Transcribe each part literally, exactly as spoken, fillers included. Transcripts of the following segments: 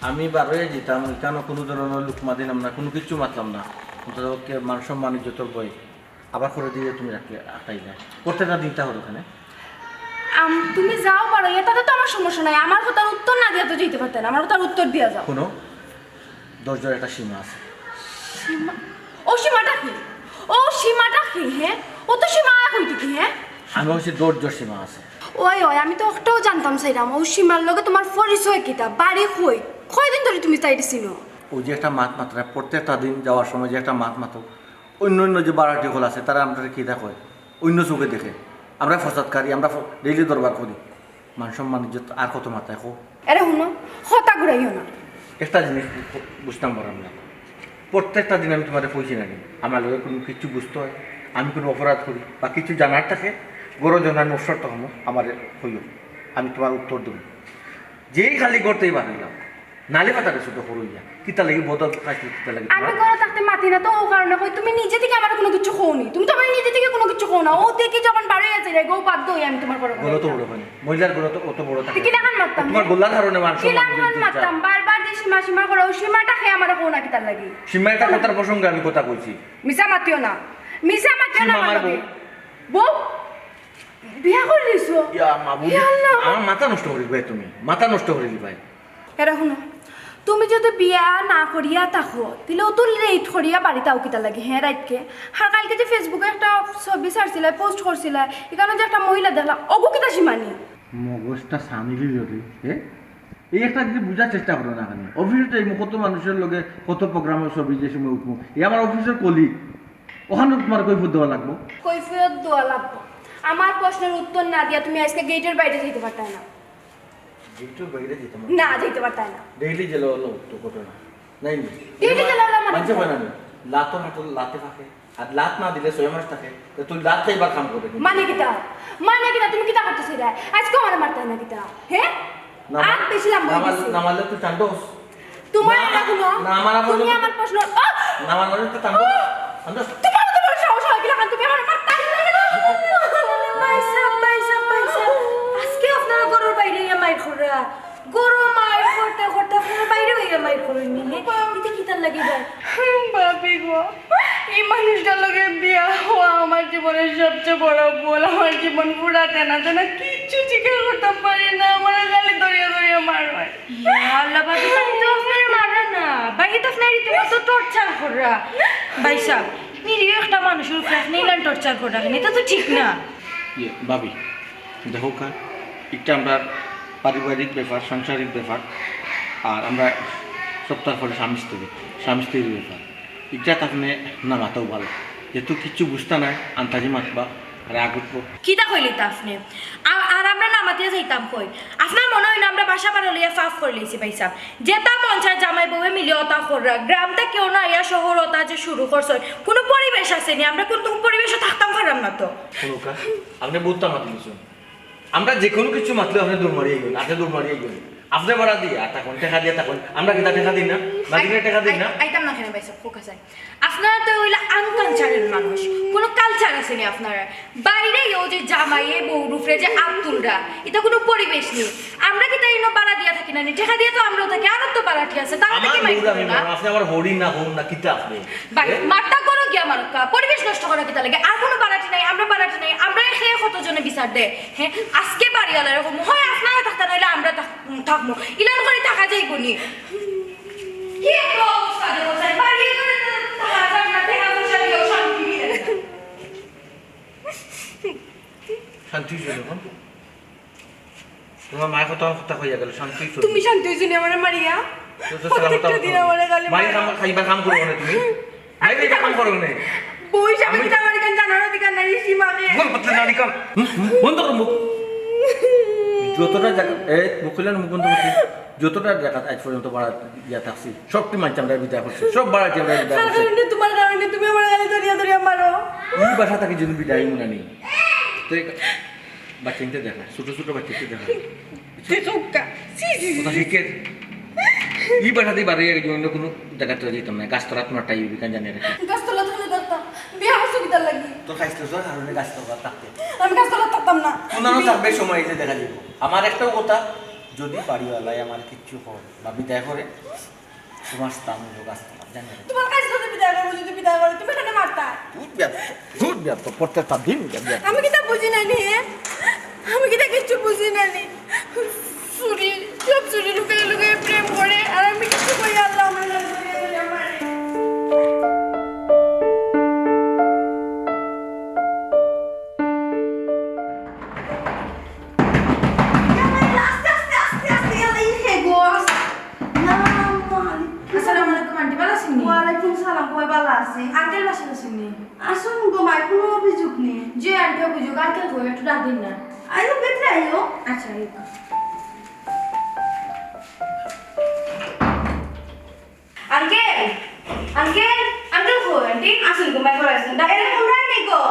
আমি বারোই যেতাম, এখানো কুনু ধরনর লুকমা দিলাম না, কুনু কিচ্ছু মাতলাম না। অন্তত মান সম্মান ইজ্জতর বই আবার করে দিয়ে তুমি রাখতে আটাই না। প্রত্যেকটা দিনটা হলো ওখানে। আম, তুমি যাও পারো, এটাতে তো আমার সমস্যা নাই। আমার কথার উত্তর না দিয়া তো যেতে পারতে না, আমার কথার উত্তর দিয়া যাও। কোনো ধৈর্যর একটা সীমা আছে। সীমা? ও সীমাটা কি? ও সীমাটা কি, হ্যাঁ? ও তো সীমা আর কইতে কি, হ্যাঁ? আমি বলছি ধৈর্যর সীমা আছে। ওই, ওই, আমি তো ওটাও জানতাম সেইরাম। ও সীমার লগে তোমার পরিচয় কিতা? বাড়ি কই? কয়দিন ধরে তুমি তাইরে চিনো? ওই যে একটা মাত মাতরা, প্রত্যেকটা দিন যাওয়ার সময় যে একটা মাত মাতো, অন্য অন্য যে বাড়াটি হল আছে, তারা আমরা কি দেখো, অন্য চোখে দেখে। আমরা ফসাদকারী, আমরা ডেইলি দরবার করি। মান সম্মান ইজ্জত আর কত মাথায় কো? এরে হুনো, কথা ঘুরাইও না। একটা জিনিস বু-, বুঝতাম পারলাম না। প্রত্যেকটা দিন আমি তোমারে কইছি না নি, আমার লগে কুনু কিচ্ছু বুঝতে হয়, আমি কুনু অপরাধ করি বা কিচ্ছু জানার থাকে, গরো জানার মফসর তো হমো, আমারে কইও, আমি তোমার উত্তর দেবো। যেই খালি করতেই পারিলাম, নালে পাতা গেছো তো হরইয়া। কিতা লাগি বদল খাইছিল, কিতা লাগি আমি ঘরে থাকতে মাতি না তো, ও কারণে কই তুমি নিজে থেকে আমার কুনু কিচ্ছু কওনি। তুমি তো আমার নিজে থেকে কুনু কিচ্ছু কও না। ও দেখি যখন বারোই আছে রে গো, বাধ্য হই আমি তোমার ঘরে গলা তো বড় হয় না, মহিলার গলা তো অত বড় থাকে। কিলাখান মারতাম? তোমার গলার কারণে মান সম্মান কিলাখান ইজ্জত যায়। মারতাম? বারবার যে সীমা সীমা করো, ও সীমাটা খেয়ে আমার কও না কিতার লাগি? সীমা একটা কথার প্রসঙ্গে আমি কথা কইছি। মিছা মাতিও না, মিছা মাতিও না সীমা আমার আমার লগে। বউ। বউ? বিয়া করে দিছো? ইয়া মাবুদ, ইয়া আল্লাহ। আমার মাথা নষ্ট করি দিবায় তুমি, মাথা নষ্ট করি দিবায়। এরে হুনো, তুমি যদি বিয়া না করিয়া থাকো, তাহলে অত লেট করিয়া বাড়িত আও কিতার লাগি, হ্যাঁ, রাইতকে? আর কালকে যে Facebook-এ একটা ছবি ছাড়ছিলা, পোস্ট করছিলা, এখানো যে একটা মহিলা দেখলাম, অগু কিতা সীমানি? মগজটা সামিলি লড়ি, হ্যাঁ? এই একটা যদি বুঝার চেষ্টা করো না কেন? অফিসে এই মুখত মানুষের লগে কত প্রোগ্রামের ছবি যে সময় উঠবো, এই আমার অফিসের কলিগ, ওখানে তোমার কৈফত দেওয়া লাগবো। কৈফিয়ত দেওয়া লাগবো। আমার প্রশ্নের উত্তর না দিয়া তুমি আজকে গেটের বাইরে যাইতে পারতায় না। গেটের বাইরে যেতে না, যাইতে পারতায় না। ডেইলি জেলা হলো তো ঘটনা, নাই নি? ডেইলি জেলা হলো মানে? মানছে হয় না নি? লাতো হাঁটো, লাতে ফাঁকে। আর লাত না দিলে ছয় মাস থাকে, তো তুই লাত খাইবার কাম করে নি। মানে কিতা? মানে কিতা? তুমি কিতা করতেছো এটা? আজকে আমার মারতায় না কিতা? হ্যাঁ? না আর মার-, বেশি লম্বা না হয়ে মার-, গেছে। না মারলে তুই চান্ডস। তোমার না, এটা কোনো, না মারা তুমি পর্যন্ত- আমার প্রশ্ন, আহ! না মারলে তুই চান্ডস। চান্ডস। তোমার তো বড় সাহস হয় কিনা? তুমি আমার মারতায় না। ভাই সাহেব, ভাই সাহেব, ভাই সাহেব, আজকে আপনারা ঘরের বাইরে ইয়া মাইর কররা। ঘরো মাইর করতে করতে আপনারা বাইরে হইয়া মাইর করইন নি, হ্যাঁ? এটা কিতার লাগি ভাই? ভাবি গো, এই মানুষটার লগে বিয়া হওয়া আমার জীবনের সবচেয়ে বড় ভুল। আমার জীবন পুরা তেনা তেনা, কিচ্ছু স্বীকার করতাম পারি না। আমার খালি ধরিয়া ধরিয়া মার হয়। ইয়া আল্লাহ, ভাবি, ভাই তো আপনারে মাররা না, ভাই তো আপনারে রীতিমতো টর্চার কররা। ভাই সাহেব, নিরীহ একটা মানুষের উপরে আপনি ইলান টর্চার কররা, এটা তো ঠিক না। ইয়ে, ভাবি, দেখো কা, একটা আমরা পারিবারিক ব্যাপার, সাংসারিক ব্যাপার, আর আমরা সপ্তাহ পরে স্বামী স্ত্রী, স্বামী স্ত্রীর ব্যাপার। এটা তো আপনি না মাতাও ভালো, যেহেতু কিচ্ছু বুঝতা নাই, আন্তাজি মাতবা, রাগ উঠবো। কিতা কইলে তা আপনি? আ-, আর আমরা না মাতিয়া যাইতাম কই? আপনার মনে হয় না আমরা বাসা ভাড়া লইয়া ফাফ করে লইছি ভাই সাহেব? যেটা মন চায় জামাই বউয়ে মিলে ওটা কররা। গ্রামটা কেউ না আইয়া শহর ওটা যে শুরু করছে, কোনো পরিবেশ আছে নি, আমরা কোন পরিবেশে থাকতাম পারলাম না তো। কোনো কা, আপনি বহুত তামা দিয়েছেন। আমরা যে কোনো কিছু মাতলে আপনি দৌড় মারিয়ে গেলেন, আপনি দৌড় মারিয়ে গেলেন। আপনি ভাড়া দিয়ে আর তখন টেকা দিয়ে তখন আমরা কিতা টেকা দিই না? মাগিনা টেকা দিই না? আই-, আইতাম না কেন ভাই সাহেব, খোকা চাই। আপনারা তো হইলা আনকালচারের মানুষ, কোনো কালচার আছে নি আপনারা? বাইরে ও যে জামাইয়ে বউর উপরে যে আত তুলরা, এটা কোনো পরিবেশ নেই। আমরা কি তাই ইনো ভাড়া দিয়া থাকি না নি? টেকা দিয়ে তো আমরাও থাকি, আমার তো ভাড়াটি আছে, তারা আমার কি মাইক বউর আমি না? বলবো, আপনি আমার হরি না হন না কিতা আপনি? ভাই, এ? মাথা গরম গিয়া মারুক্কা, পরিবেশ নষ্ট করা কিতা লাগে? আর কোনো ভাড়াটি নাই, আমরা ভাড়াটি নাই, আমরা এখানে কতজনে বিচার দেয়? হ্যাঁ, আজকে বাড়িওয়ালা এরকম হয়, আপনারা থাকতা নাইলে আমরা থাক-, থাকবো, ইলান করে থাকা যাইব নি। কি একটা অবস্থা রে বাবা, বাড়ি করে তো থাকা যায় না, টাকা পয়সা দিয়েও শান্তি মিলে না। শান্তি হয়েছে যখন? তোমার মায়ের কথা, কথা কইয়া গেল, শান্তি হয়েছে। তুমি শান্তি হইছো নি আমারে মারিয়া? তো, তো, সালাম, প্রত্যেকটা তাও, দিন তাও। আমারে গালি মায়ের মারো। কাম, খাইবার কাম করবো না তুমি। মায়ের খাইবার কাম করবো না। বউ হিসাবে আমি- কি আমার এখানে জানার অধিকার নাই, সীমাকে? বল, বদলে নারী কাম। হুম, হুম, বন্ধ করো মুখ। যতটা জায়গা, এ, মুখ খুলে না, মুখ বন্ধ করতে। যতটা জায়গা আজ পর্যন্ত ভাড়া দিয়া থাকছি, সবটি মানছি আমরা বিদায় করছি, সব ভাড়া আমরা বিদায় তার করছি। কারণে, তোমার কারণে তুমি আমার গালি ধরিয়া ধরিয়া মারো। এই বাসা থাকি যদি বিদায় মনে নেই, তো এই বাচ্চাইনতে দেখা, ছোট ছোট বাচ্চাইনতে দেখা। তুই চুক্কা। ছি, ছি, ছি, কথা ছি। শিখে এই বাসা দিয়ে বাড়ি গেলে অন্য কোনো জায়গাতে যেতাম না, গাছতলা তোমার টাই বিকান জানিয়ে রাখি। গাছতলা থাকলে দেখতাম। বিয়া করছো কিতার লাগি? তো খাইছিল তো কারণে গাছতলা থাকতে। আমি গাছতলা থাকতাম না। ওনারও থাকবে সময় এসে দেখা দিব। আমার একটাও কথা, যদি বাড়িওয়ালায় আমার কিচ্ছু হয় বা বিদায় করে, তোমার স্থান হলো গাছতলা, জানো? তোমার কাছে যদি বিদায় করবো, যদি বিদায় করে, তুমি এখানে মারতা। দুধ ব্যর্থ, দুধ ব্যর্থ, প্রত্যেকটা দিন ব্যর্থ। আমি কিতা বুঝি না নি, হ্যাঁ? আমি কিতা কিচ্ছু বুঝি না নি। চুরি, সব চুরি লুকাইয়া লুকাইয়া প্রেম করে, আর আমি কিচ্ছু কই, আল্লাহ আমার লগে আমারে। আস্তে, আস্তে, আস্তে, আস্তে, আল্লাহ, ই হে গো, আস্তে। আসসালামু আলাইকুম আন্টি, ভালা আছইন নি? ওয়ালাইকুম সালাম, কই ভালা আছি? আঙ্কেল বাসাত আছইন নি? আছইন গো মাই, কুনু অভিযোগ নি? জি আন্টি, অভিযোগ। আঙ্কেল কই? একটু ডাক দিন না। আইও, ভিতরে আইও। আচ্ছা, আইও। আঙ্কেল, আঙ্কেল, আঙ্কেল কই আন্টি? আছইন গো মাই, ভালা আছইন। ডাক এরে দিন। কুনরা নি গো?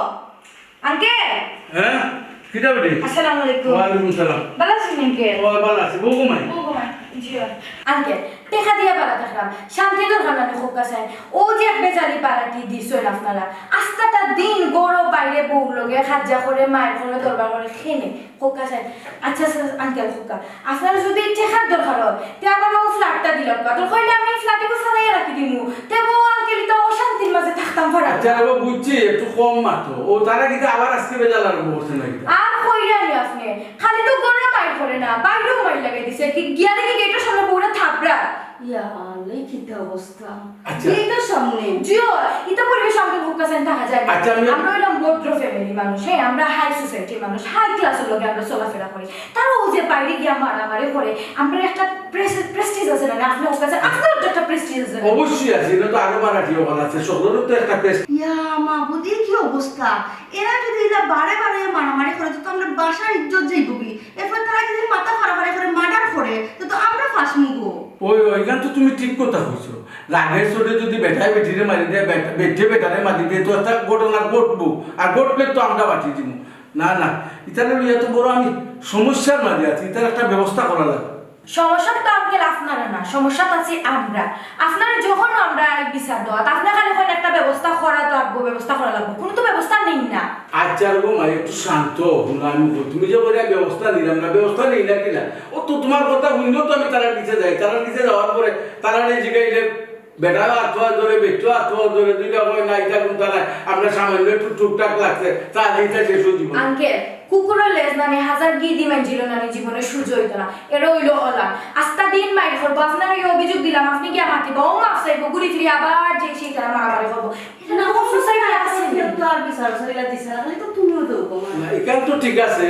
আঙ্কেল। হ্যাঁ, কিতা বেটি? আসসালামু আলাইকুম। ওয়ালাইকুম সালাম। ভালা আছইন আঙ্কেল? ও, ভালা আছি। বউ ঘুমাই। ও গো মাই, জি। আঙ্কেল, টেকা দিয়া ভাড়া থাকরাম, শান্তি দরকার নানি কউক্কা চাইন। অউ যে এক বেজালি ভাড়াটি দিছইন আপনারা, আস্তাটা দিন ঘরো বাইরে বউর লগে কাজিয়া করে, মাইর করে, দরবার করে, কেনে কউক্কা চাইন। আচ্ছা, আচ্ছা, আঙ্কেল কউক্কা, আপনারা যদি টেকার দরকার অয়, তে আমারে অউ ফ্ল্যাটটা দিলাউক্কা। দরকার অইলে আমি ফ্ল্যাটে ফালাইয়া রাখি দিমু। তে বউ আঙ্কেল, ইতা অশান্তির মাঝে থাকতাম পারা। আচ্ছা, রে বাবা, বুঝছি, একটু কম মাতো। ও, তারা কিতা আবার আজকে বেজাল আরম্ভ করছে নাকি? আর কইরা নি আপনে, খালি তো ঘরো মাইর করে না, বাইরেও মাইর লাগাই দিছে। কি গিয়া দেখি গেটর সামনে বউরে থাপড়া। ইয়া আল্লাহ, কিতা অবস্থা। আচ্ছা। গেটর সামনে। জি অয়, ইতা পরিবেশ আঙ্কেল কউক্কা চাইন থাকা যায় না। আচ্ছা, আমি আমরা অইলাম ভদ্র ফ্যামিলি মানুষ, হ্যাঁ, আমরা হাই সোসাইটির মানুষ, হাই ক্লাসর লগে আমরা চলাফেরা করি। তারা অউ যে বাইরে গিয়া মারামারি করে, আমরার একটা প্রেস-, প্রেস্টিজ আছে না, আপনে কউক্কা চাইন, আপনারও তো একটা প্রেস্টিজ আছে না? অবশ্যই আছে, ইনো তো আরো ভাড়াটিও ভালা আছে, সকলেরও তো একটা প্রেস- ইয়া মাবুদ, ই কি অবস্থা? এরা যদি ইলা বারে বারে মারামারি করে, তো আমরার বাসার ইজ্জত যাইবো গি? এরপর তারা যদি মাথা ফাড়াফাড়ি করে, মার্ডার করে, তো, তো আমরা ফাঁসমু গো। ওই, ওইখান তো তুমি ঠিক কথা কইছো। রাগের চোটে যদি বেটায় বেটিরে মারি দেয়, বেটা-, বেটিয়ে বেটারে মারি দেয়, তো একটা ঘটনা ঘটবো। আর ঘটলে তো আমরা বাঁচি দিব। না, না, ইতারে লইয়া তো বড় আমি সমস্যার মাঝে আছি, ইতার একটা ব্যবস্থা করা লাগবে। সমস্যা তো আঙ্কেল আপনারা না, সমস্যা তো আছি আমরা। আপনারা যখন আমরা এই বিচার দেওয়া, তা আপনারা খালি কইন একটা ব্যবস্থা করা তো লাগবো, ব্যবস্থা করা লাগবো, কুনু তো ব্যবস্থা নেইন না। আচ্ছা রে বৌমা, একটু শান্ত অও না, আমি কই, তুমি যে কইরা ব্যবস্থা নিলাম না, ব্যবস্থা নেই না কিনা? ও তো তোমার কথা হুনলেও তো আমি তারার কাছে যাই, তারার কাছে যাওয়ার পরে তারারে জিগাইলে বেটাও আত ধরে, বেটিও আত ধরে, দুইটা কয় না, ইটা কুনটা নাই, আমরা সামান্য একটু টুকটাক লাগছে, তা ইটা শেষ অই দিব। আঙ্কেল, কুকুরর লেজ নানি, হাজার গিদি মাঞ্জিলো নানি, জীবনে সুজা অইতো না। এরা অইলো অলা। আস্তা দিন মাইর করবো, আপনারে অভিযোগ দিলাম, আপনে গিয়া মাতিবা, অউ মাফ চাইবো, ঘুরি ফিরি আবার যে সেই তারা মারামারি করবো। এটা না, না, কোন সোসাইটি আছে? কেউ তো আর বিচার আচার ইলা দিছে না, খালি তো তুমিও দেও গো মা। না, এখান তো ঠিক আছে,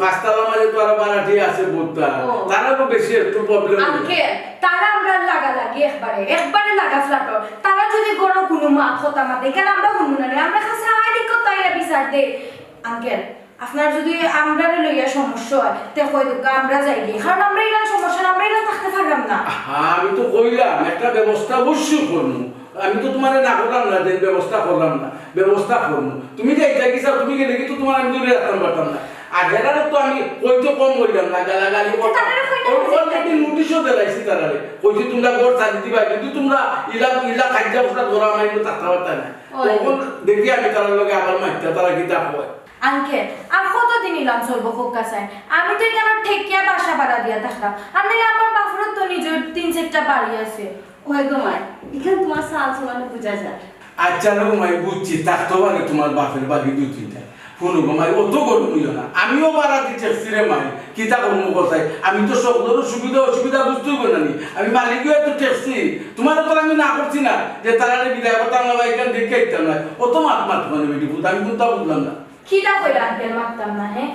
পাঁচতলার মাঝে তো আরো ভাড়াটি আছে, বুঝতা? ও। তারা তো বেশি একটু প্রবলেম। আঙ্কেল, তারা আমরার লাগালাগি একবারে, একবারে লাগা ফ্ল্যাটর। তারা যদি ঘরো কুনু মাত কথা মাতে, কেন আমরা হুনমু না নি? আমরার কাছে আয় দেখো তাইরা বিচার দে। আঙ্কেল, আপনার যদি আমরারে লইয়া সমস্যা অয়, তে কই দেউক্কা, আমরা যাইগি। কারণ আমরা ইলান সমস্যা, আমরা ইলান থাকতে পাররাম না। হ্যাঁ, আমি তো কইলাম, একটা ব্যবস্থা অবশ্যই করমু। আমি তো তোমারে না করলাম না, যে ব্যবস্থা করলাম না, ব্যবস্থা করমু। তুমি যাইতায় কি চাও, তুমি গেলে কিন্তু তোমারে আমি দূরে রাখতাম পারতাম না। আর হেরারে তো আমি কইতে কম কইলাম না, গালাগালি করতাম। তারারে কইতাম ওই, ওই না। একদিন নোটিশও দিলাইছি তারারে। কইছি, "তোমরা ঘর ছাড়ি দিবা, কিন্তু তোমরা ইলা, ইলা কাজিয়া ফাসাদ করা আমার ইনো থাকতে পারতায় না।" ওই। তখন দেখি আমি তারার লগে আবার মাততাম, তারা কিতা কয়। আঙ্কেল, আর কতদিন ইলান চলবো কউক্কা চাইন? আমি তো ইখানো ঠেকিয়া বাসা ভাড়া দিয়া থাকরাম। আর নাইলে আমার বাপরও তো নিজর তিন চাইরটা বাড়ি আছে। ওই গো মাই, ইখান তোমার চাল চলনে বুঝা যায়। আচ্ছা রে মাই, বুঝছি, থাকতো পারে তোমার বাপের বাড়ি দুই তিনটা। হুনো গো মাই, অত গরম অইও না। আমিও ভাড়া দি ঠেকছি রে মাই, কিতা করমু কও চাই? আমি তো সকলর সুবিধা অসুবিধা বুঝতে অইবো না নি? আমি মালিক অইয়া তো ঠেকছি। তোমারে তো আমি না করছি না যে তারারে বিদায় করতাম না বা ইখান দেখিয়া আইতাম না। অত মাত মাত মানে বেটি পুত, আমি কুনতা বুঝলাম না। কিতা কইলা আঙ্কেল, মাততাম না, হে?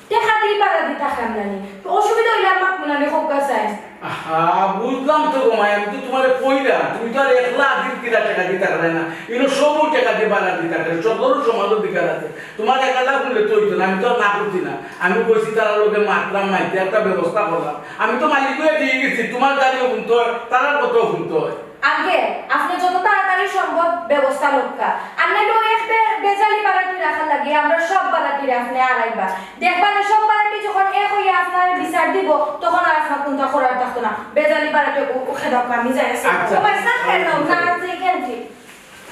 টেকা দি ভাড়া দি থাকরাম না নি? তো অসুবিধা অইলে আর মাতমু না নি, কউক্কা চাইন। আহা, বুঝলাম তো গো মাই, আমি তো তোমারে কইরাম, তুমি তো আর একলা আদির কিলা টেকা দি থাকরায় না, ইনো সবউ টেকা দি ভাড়া দি থাকরায়, সকলর সমান অধিকার আছে। তোমার একলা হুনলে তো অইতো না, আমি তো আর না করছি না। আমি কইছি তারার লগে মাতরাম, মাতিয়া একটা ব্যবস্থা করলাম। আমি তো মালিক অইয়া দিয়া গেছি, তোমার গালিও হুনতে অয়, তারার কথাও হুনতে অয়। আগে আপনে যত তাড়াতাড়ি সম্ভব ব্যবস্থা লউক্কা। আর নাইলে অউ এক বে-, বেজালি ভাড়াটি রাখার লাগি আমরা সব ভাড়াটিরে আপনে আড়াইবা। দেখবা না, সব ভাড়াটি যখন এক অইয়া আপনারে বিচার দিবো, তখন আর আপনার কুনতা করার থাকতো না। বেজালি ভাড়াটি ও, ও খেদাও, আমি যাই আছি। আচ্ছা। ও ভাই, চা খাই যাও, না, আচ্ছা, এখান থেকে।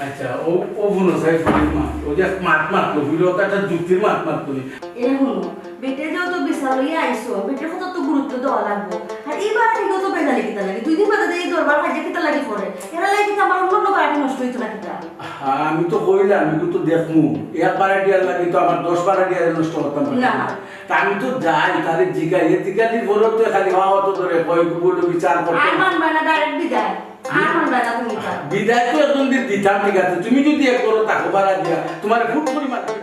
আচ্ছা, ও, ও হুনো চাই, ফরিদ মা, ও যে মাত মাতলো, হুইল তো একটা যুক্তির মাত মাতলো। এ হুনো, বেটে যেহেতু বিচার লইয়া আইছো, বেটের কথা তো গুরুত্ব দেওয়া লাগবো। এই ভাড়াটির তো বেজালি কিতা লাগে? দুই দিন বাদে এই দরবার কাজে কিতা লাগে করে? এরা লাগে কিন্তু আমার অন্য অন্য ভাড়াটি নষ্ট হইতো না কিতা? হ্যাঁ, আমি তো কইলাম, আমি তো দেখমু। এক ভাড়াটিয়ার লাগে তো আমার দশ ভাড়াটিয়ার নষ্ট করতাম পারি না। না। তা আমি তো যাই, তারে জিগাই, এ জিগালির বড় তো খালি হওয়া অত ধরে, কই বলে বিচার করতে। আর মানবা না, ডাইরেক্ট বিদায়। আর মানবা না তুমি তা। বিদায় তো একদম দি-, দিতাম, ঠিক আছে। তুমি যদি এক করো, তাকে ভাড়া দিয়া, তোমার ফুট করি মারতে।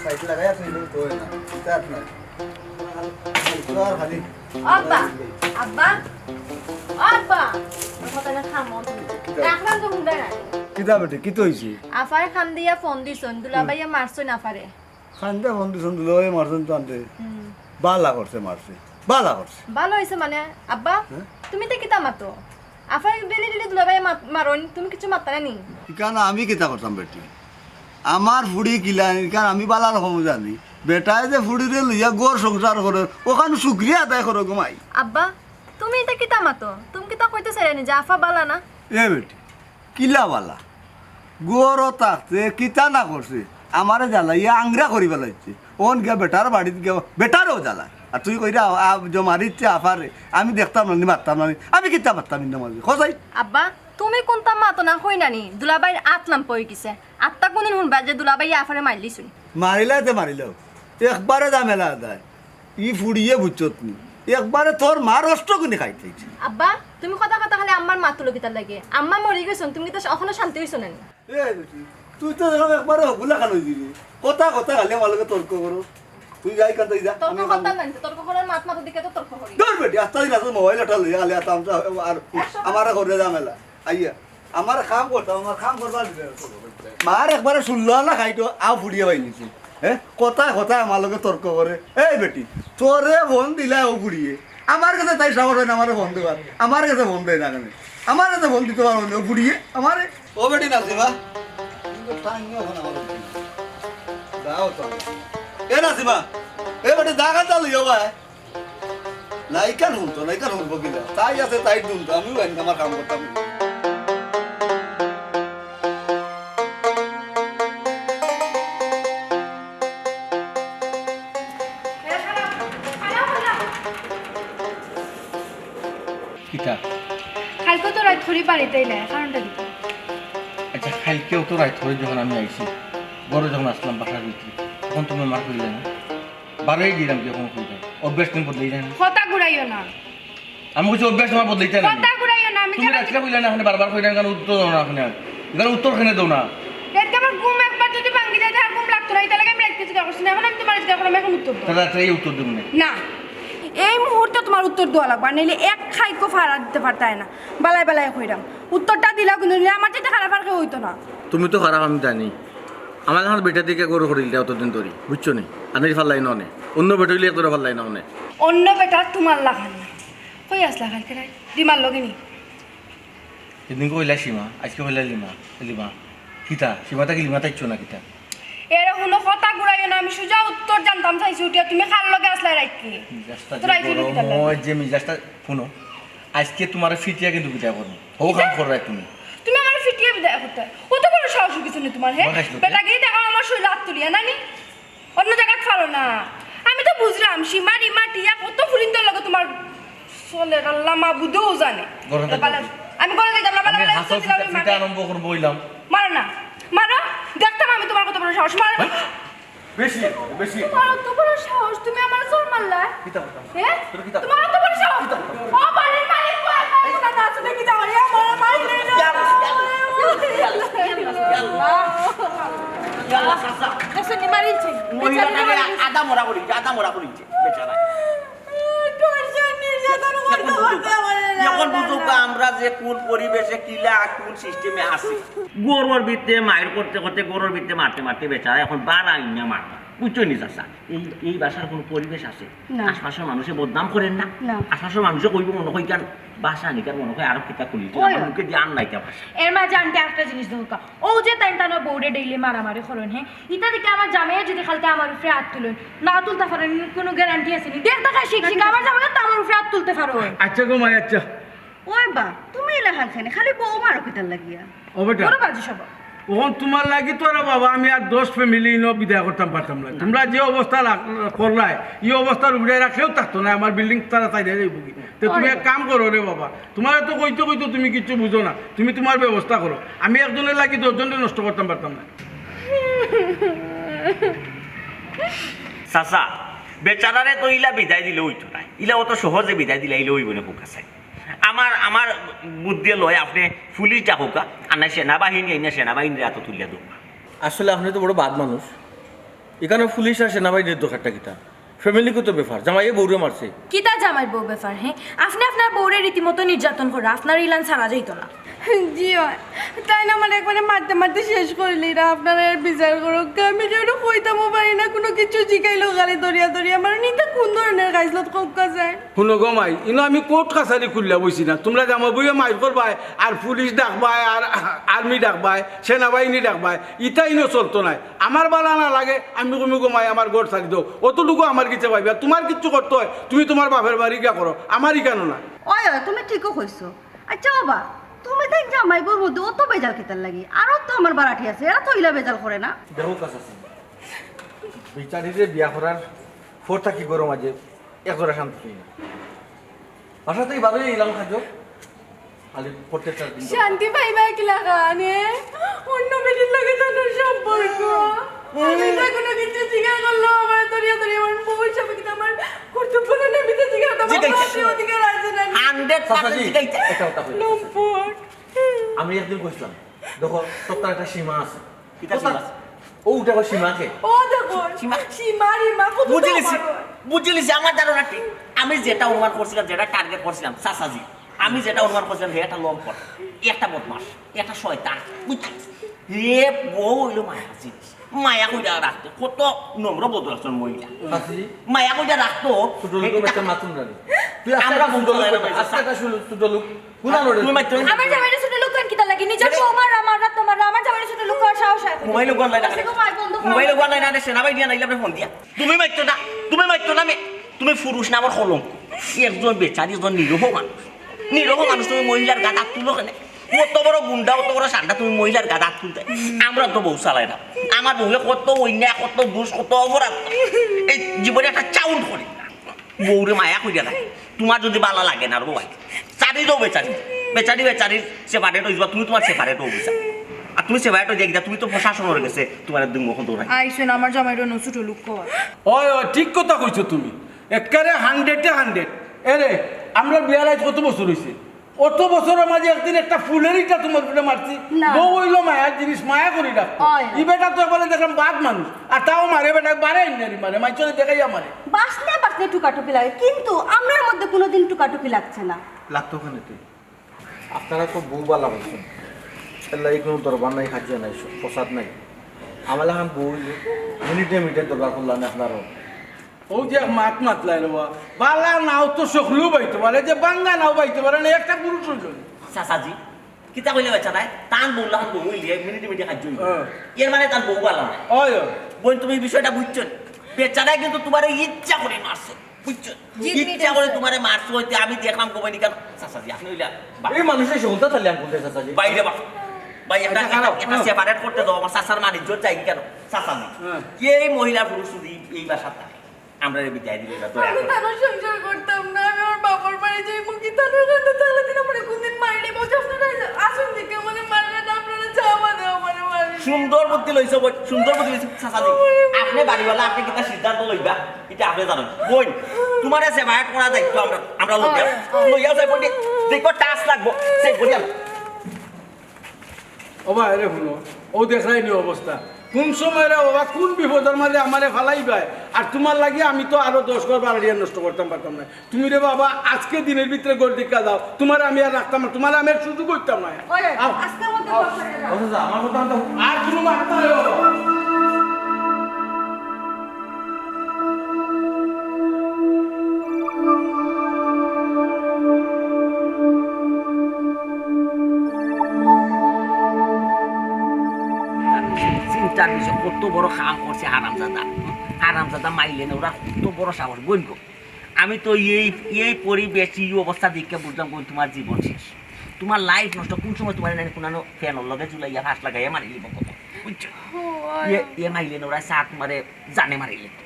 সাইড লাগাই আপনি তো না। এটা আপনার। তো আর খালি আব্বা, আব্বা, আব্বা, আমার কথা না থামো তুমি। কিতা? এখন তো হুনবে না। কিতা বেটি, কিতা হইছে? আফায় খান দিয়া ফোন দিছন, দুলাভাইয়ে মারছন আফারে। খান্দা ফোন দিছন, দুলাভাইয়ে মারছন তো আনতে। হুম। বালা করছে মারছে, বালা করছে। ভালো হইছে মানে, আব্বা, হ্যাঁ? তুমি তো কিতা মাতো? আফায় ডেলি ডেলি দুলাভাইয়ে মাত-, মারইন, তুমি কিছু মাততা না নি? ইখান আমি কিতা করতাম বেটি? আমার ফুড়ি কিলা, ইখান আমি বালা রকম জানি। বেটায় যে ফুড়িরে লইয়া ঘর সংসার করে, ওখান শুক্রিয়া আদায় করো গো মাই। আব্বা, তুমি এটা কিতা মাতো? তুমি কিতা কইতে চাইরায় নি যে আফা বালা না? এ বেটি, কিলা বালা? ঘরো থাকতে কিতা না করছে? আমারে জ্বালাইয়া আংরা করি ফালাইছে। অন গিয়া বেটার বাড়িত গিয়া বেটারেও জ্বালায়। আর তুই কইরা আ-, আ-, জমার ইচ্ছে আফারে। আমি দেখতাম না নি, মারতাম না নি। আমি কিতা মারতাম ইন্দা মাঝে? খোঁজাই। আব্বা, তুমি কোনটা মাতো না কই না নি? দুলাভাইর আত লাম্পা হই গেছে। আত্তা কোনদিন হুনবা যে দুলাভাইয়ে আফারে মারলিছুন? মারিলায় তে মারিলাও। একবারে ঝামেলা আদায়। ই ফুড়িয়ে বুঝছত নি। একবারে তোর মার অষ্ট গুণে খাইতে হইছে। আব্বা, তুমি কথা কথা খালি আম্মার মাত তুলো কিতার লাগে? আম্মা মরি গেছন, তুমি কিতা অখনো শান্তি হইছো না নি? এ বেটি, তুই তো দেখো একবারে হগুলা খান হই দিবি। কথা কথা খালি আমার লগে তর্ক করো। তুই যাই কান্তা যা, তর্ক আমি করতাম না, তর্ক করার মাত মাথা দিকে তো তর্ক করি। ধর বেটি, আস্তা দিন আসলে মোবাইল ওটা লইয়া খালি আতাম তো আর একশো আমার ঘরে ঝামেলা। আইয়া, আমার কাম করতাম, আমার কাম করবার দিলে। মার একবারে শুনলো না খাইতো, আও ফুড়িয়ে পাই নিছি। হ্যাঁ? কথায় কথায় আমার লগে তর্ক করে। এই বেটি, তোরে ফোন দিলা ও ফুড়িয়ে। আমার কাছে তাই সাহস হয় না আমারে ফোন দেবার। আমার কাছে ফোন দেয় না কেন? আমার কাছে ফোন দিতে পারো না, ও ফুড়িয়ে। আমারে, ও বেটি নাসিমা, কিন্তু টাইম নিয়ে ফোন আমার কাছে। দাও তো। এ নাসিমা, এ বেটি, দাগা চালু ইয়ো ভাই। না, ইকান হুনতো না, ইকান হুনবো কিনা? তাই আছে, তাই হুনতো, আমিও আইন আমার কাম করতাম। কিতা? কালকে তো রাইত করি বাড়িত আইলায়, কারণটা কিতা? আচ্ছা, কালকেও তো রাইত করি যখন আমি আইছি, ঘরো যখন আসলাম বাসার ভিতরে, তখন তুমি আমার কইলে না? বারোই দিলাম কি এখন কইলে? অভ্যাস তুমি বদলাই যায় না? কথা ঘুরাইও না। আমি কইছি অভ্যাস তোমার বদলাইতে না। কথা ঘুরাইও না, আমি তুমি যেটা রাত্রে কইলে না, এখানে বারবার কইলে না, কেন উত্তর দাও না এখানে? এখানে উত্তর কেন দাও না? এরকে আমার ঘুম একবার যদি ভাঙ্গি যায়, আর ঘুম লাগতো না। এটা লাগে আমি রাইতে জিজ্ঞাসা করছি না, এখন আমি তোমার জিজ্ঞাসা করলাম, এখন উত্তর দাও। তাহলে রাত্রে এই উত্তর দেবো না। না, এই মুহূর্তে তোমার উত্তর দেওয়া লাগবে, আর নাইলে এক খাইকো ফাড়া দিতে পারতায় না। বালাই বালাই কইরাম, উত্তরটা দিলাও কিন্তু, নাইলে আমার চাইতে খারাপ আর কেউ হইতো না। তুমি তো খারাপ, আমি জানি। আমার এখন বেটা দিকে গরু করিল অতদিন ধরি, বুঝছো নি? আনির ফাল্লাই ননে, অন্য বেটা হইলে এক ধরে ফাল্লাই ননে। অন্য বেটা তোমার লাখান না। কই আসলা কালকে রাইত? রিমার লগে নি? সেদিন কইলা সীমা, আজকে কইলা লিমা। লিমা কিতা? সীমা তাকে লিমা তাইছো না কিতা? এরে হুনো, কথা ঘুরাইও না, আমি সুজা উত্তর জানতাম চাইছি উঠিয়া, তুমি কার লগে আসলা রাইত কি? মিজাজটা তো যে রাইত গরম কিতা লাগে? হয়, যে মিজাজটা, হুনো, আজকে তোমার ফিটিয়া কিন্তু বিদায় করবো। হো কাম করো তুমি। তুমি আমার ফিটিয়া বিদায় করতে? কত বড় সাহস কিছু নেই তোমার, হ্যাঁ? বেটাগিরি দেখাও আমার শরীর হাত তুলিয়া, নানি? অন্য জায়গাত ফারো না। আমি তো বুঝলাম, সীমা, রিমা, টিয়া, কত ফুরিন্তর লগে তোমার চলের, আল্লাহ মাবুদেও জানে। ঘরে যাইতাম। আমি ঘরে যাইতাম না, বালা আমি বালা হাসাও উত্তর দিলাম, ফিটা, আমি ফিটা মারি। আরম্ভ করবো হইলাম। মারো না, মারো, দেখতাম আমি তোমার কত বড় সাহস, মারো। বেশি, বেশি। তোমার অত বড় সাহস, তুমি আমার চড় মারলা? কিতা করতাম? হ্যাঁ? তুমি কিতা তোমার অত বড় সাহস? কিতা করতাম? ও বাড়ির মালিক, ও আমার কথা আছে নাকি? যাও, এ আমার মালিক নেই না। ইয়াল্লা, চাচা। দেখছেন নি, মারিলছে। মহিলাটারে আদা মরা করিছে, আদা মরা করিছে, বেচারা। ধর্ষণ, নির্যাতন করতে করতে আমার এখন বুঝুক আমরা যে কোন পরিবেশে কিলা কোন সিস্টেমে আছি। গরুর ভিতরে মাইর করতে করতে, গরুর ভিতরে মারতে মারতে বেচারা এখন বারা আইনা মারবা। বুঝছো নি চাচা? এই, এই ভাষার কোনো পরিবেশ আছে? না। আশপাশের মানুষে বদনাম করেন না? না। আশপাশের মানুষে কইব মনে হয় কেন ভাষা নিকার মনে হয় আরো কিতা খুলি ওই। মুখে দিয়ে আর নাইতা ভাষা। এর মাঝে আনতে একটা জিনিস দরকার। ও যে তাইন তানোর বউরে ডেইলি মারামারি করেন, হ্যাঁ? ইতা দেখে আমার জামাইয়ে যদি খালতে আমার উপরে হাত তুলেন, না তুলতে পারেন, কোনো গ্যারান্টি আছে নি? দেখ দেখা শিখ শিখ, আমার জামাইয়ে তো আমার উপরে হাত তুলতে পারো। আচ্ছা গো মাই, আচ্ছা। ওই বা, তুমি এলা হালখানে খালি বউ মারো কিতার লাগিয়া? ও বেটা। বড় বাজে সব। অখন তুমার লাগি তো আর বাবা আমি আর দশ family ইনো বিদায় করতাম পারতাম না। তুমরা যে অবস্থা রাখ-, করলায়, ই অবস্থার উপরে এরা কেউ থাকতো না, আমার building তারা ছাড়িয়া যাইবো গি। তে তুমি এক কাম করো রে বাবা, তুমারে তো কইতে কইতে তুমি কিচ্ছু বুঝো না, তুমি তুমার ব্যবস্থা করো। আমি একজনর লাগি দশ জনরে নষ্ট করতাম পারতাম না। চাচা, বেচারারে তো ইলা বিদায় দিলে অইতো নায়, ইলা অত সহজে বিদায় দিলে ইলা অইবো না, খোকা সাব। আমার, আমার বুদ্ধি লয় আপনে পুলিশ ডাকউক্কা, আর না সেনাবাহিনী, না সেনাবাহিনীর আতো তুলিয়া দেউক্কা। আসলে আপনে তো বড় বাদ মানুষ, ইখানো পুলিশ আর সেনাবাহিনীর দরকারটা কিতা? ফ্যামিলিগত ব্যাপার, জামাইয়ে বউরে মারছে। কিতা জামাইর বউ ব্যাপার, হে? আপনে আপনার বউরে রীতিমতো নির্যাতন কররা, আপনার ইলান ছাড়া যাইতো না। জি অয়, তাইন আমারে একবারে মারতে মারতে শেষ করিলিরা, আপনারা এর বিচার করউক্কা। আমি কেউরে কইতামও পারি না, কুনু কিচ্ছু জিকাইলেও খালি ধরিয়া ধরিয়া মারইন। ইতা কুন ধরনের খাইছলত কউক্কা চাই? হুনো গো মাই, ইনো আমি কোর্ট কাছারি খুলিয়া বইছি না। তুমরা জামাই বউয়ে মাইর করবায়, আর পুলিশ ডাকবায়, আর আর্মি ডাকবায়, সেনাবাহিনী ডাকবায়, ইতা ইনো চলতো নায়। আমার বালা না লাগে, আমি কইমু গো মাই, আমার ঘর ছাড়ি দেও, অতটুকু আমার গেছে পাইবা। তুমার কিচ্ছু করতে অয়, তুমি তুমার বাপের বাড়ি গিয়া করো, আমার ইখানো না। অয়, অয়, তুমি ঠিকউ কইছো। আচ্ছা বাবা, তুমি তাইন জামাই বউর মধ্যে অত বেজাল কিতার লাগি? আরো তো আমার বাড়াটি আছে, এরা তো ইলা বেজাল করে না। দেখো কাছাসি, বিচারিরে বিয়া করার পর থাকি ঘরর মাঝে এক জোড়া শান্তি পাই না। বাসাতেই বারোই ইলাম খাদ্য, খালি প্রত্যেকটা দিন করে। শান্তি পাইবা কিলা খানে? অন্য বেটির লগে তার সম্পর্ক। আমি তো কুনু কিচ্ছু জিকার করলেও আমারে ধরিয়া ধরিয়া আমার বউ হিসাবে কিতা আমার কর্তব্য না, আমি তো জিকার করতাম, জিকাইছে। আমার বাপের অধিকার আছে না? Hundred percent চাচাজি, জিকাইছে। একটা কথা কই। লম্পট। আমি একদিন কইছিলাম, দেখো, সবতার একটা সীমা আছে। কিতা সীমা আছে? ও, ওটা আবার সীমা কে? ও দেখো, সীমা? সীমা, রিমা, কত বুঝিলিছি, বড়। বুঝিলিছি, আমার ধারণা ঠিক। আমি যেটা অনুমান করছিলাম, যেটা টার্গেট করছিলাম, চাচাজি, আমি যেটা অনুমান করছিলাম, হে একটা লম্পট, একটা বদমাস, একটা শয়তান, বুঝছিস? হে বউ অইলো মায়ার জিনিস। মায়া কইরা রাখতো, কত নম্র ভদ্র একজন মহিলা। চাচাজি, মায়া কইরা রাখতো। ছোট লোক একটা মাতুন জানি। তুই আজকে আমরা একটা ছোট লোক, আজকে একটা ছোট লোক। হুনা নড়ে। তুমি মারতো না। আমার জামাইরে ছোট লোক কইন কিতা লাগি? নিজর বউ মাররা, মাররা তো মাররা, আমার জামাইরে ছোট লোক কওয়ার সাহস অয় কোথায়? মোবাইল ওগুন লাই না। আচ্ছা গো, মাই বন্ধ করো। মোবাইল ওগুন লাই না, সেনাবাহিনী আনাইলে আপনে ফোন দিয়া। তুমি মারতো না, তুমি মারতো না, মে-, তুমি পুরুষ না, আমার কলঙ্ক। একজন বেচারি, একজন নিরীহ মানুষ। নিরীহ মানুষ, তুমি মহিলার গাত আত তুলো কেনে? অত বড় গুন্ডা, অত বড় সান্ডা, তুমি মহিলার গাত আত তুলতে? আমরা তো বউ চালাই না। আমার বউয়ে কত অন্যায়, কত দুষ, কত অপরাধ। এই জীবনে একটা চাউন্ড করি না। বউরে মায়া কইরা নাই। তুমার যদি বালা লাগে না রে বাবা, ছাড়ি দেও বেচারি। বেচারি বেচারির separate অইযিবা, তুমি তুমার separate অইযিবা। আর তুমি separate অইযিয়া কিতা, তুমি তো প্রশাসনর গেছে তুমার দুই মুখ দৌড়াই। আইসো না, আমার জামাইরে অনো ছোট লোক কওয়া। অয়, অয়, ঠিক কথা কইছো তুমি। একেবারে hundred এ hundred। এরে, আমরার বিয়ার আইজ কত বছর অইছে? অত বছরর মাঝে একদিন একটা ফুলের ইটা তুমার উপরে মারছি। না। বউ অইলো মায়ার জিনিস, মায়া করি রাখতো। অয়। ই বেটা তো একবারে দেখলাম বাদ মানুষ, আর তাও মারে বেটা, বারে আইনারি মারে, মাইচরে দেখাইয়া মারে। বাঁচলে বাঁচলে টুকাটুকি লাগে, কিন্তু আমরার মধ্যে কোনোদিন টুকাটুকি লাগছে না। লাগতো কেনে তুই? আপনারা তো বউ বালা পাইছেন, এর লাগি কোনো দরবার নাই, কাজিয়া নাই, প্রসাদ নাই। আমার লাখান বউ অইলে মিনিটে মিনিটে দরবার করলাম আপনারও। ও যে এক মাত মাতলাই রে বা, বালা নাও তো সকলেও বাইতে পারে, যে বাঙ্গা নাও বাইতে পারে না, একটা পুরুষ অইল। চাচাজি, কিতা কইলে বাচ্চা নাই? তান বউ লাখান বউ অইলে মিনিটে মিনিটে কাজ অইল। হ্যাঁ। এর মানে তান বউ বালা নাই। অয়, অয়। বইন, তুমি এই বিষয়টা বুঝছো না? বেচারায় কিন্তু তুমারে ইচ্ছা করি মারছে, বুঝছো? জি, তুমি ইচ্ছা করি মারছে। তুমারে মারছে অইতে আমি দেখলাম কমাই নিকাল। চাচাজি, আপনি অইলা বা- এই মানুষের সহজতা তাহলে আর কোনটা চাচাজি? বাইরে বা। ভাই, একটা, আচ্ছা, খারাপ, একটা, একটা হ্যাঁ। Separate করতে দাও, আমার চাচার মানিজ্য চাই কেন? চাচাজি, হ্যাঁ। এই মহিলা পুরুষ যদি এই বাসার থাকে, আমরা এই বিদায় দিলে এটা দয়া আমি করে। তার সংসার করতাম না, আমি আমার বাবার বাড়ি যাই, মুখি তার কাছে তাহলে দিন আমার কোনদিন মাইরে বলছে, আপনারা আসুন দিকে মানে মারবেন, আপনারা যাওয়া মানে আমার বাড়ি। সুন্দর বুদ্ধি লইছো বই, সুন্দর বুদ্ধি লইছো, চাচাজি। আপনি বাড়িওয়ালা, আপনি কিতা সিদ্ধান্ত লইবা, এটা আপনি জানেন। বই, তুমারে সেবা করা দায়িত্ব আমরা, আমরা লইয়া, অয়, অয়। লইয়া যাই বই, দেখো টাচ লাগবো, সেই বই। ও ভাই, রে হুনো, ও দেখরায় নি অবস্থা। কোন সময় রে বাবা, কোন বিপদর মাঝে আমারে ফালাইবায়? আর তুমার লাগি আমি তো আরো দশ ঘর বাড়াইয়া নষ্ট করতাম পারতাম না। তুমি রে বাবা, আজকে দিনের ভিতরে ঘর দেখা যাও, তুমারে আমি আর রাখতাম না, তুমারে আমি আর সুযোগ করতাম না। ওই, আও। আজকের মধ্যে ঘর ছাড়িয়া যাও। আচ্ছা, আচ্ছা, আমার কথা তো আর কোনো মাত নাই বাবা। চিন্তার বিষয়, কত বড় কাম করছে হারামজাদা। হারামজাদা মাইলে না, ওরা কত বড় সাহস, বইন গো। আমি তো এই, এই পরিবেশ, এই অবস্থা দেখে বুঝলাম, বইন, তুমার জীবন শেষ। তোমার লাইফ নষ্ট। কোন সময় তোমার নানি কুনানো ফ্যানর লগে ঝুলাইয়া ফাঁস লাগাইয়া মারিলিবো কও? বুঝছো? ও, আর এ, এ মাইলে নোরা চা তোমারে জানে মারিলিবো।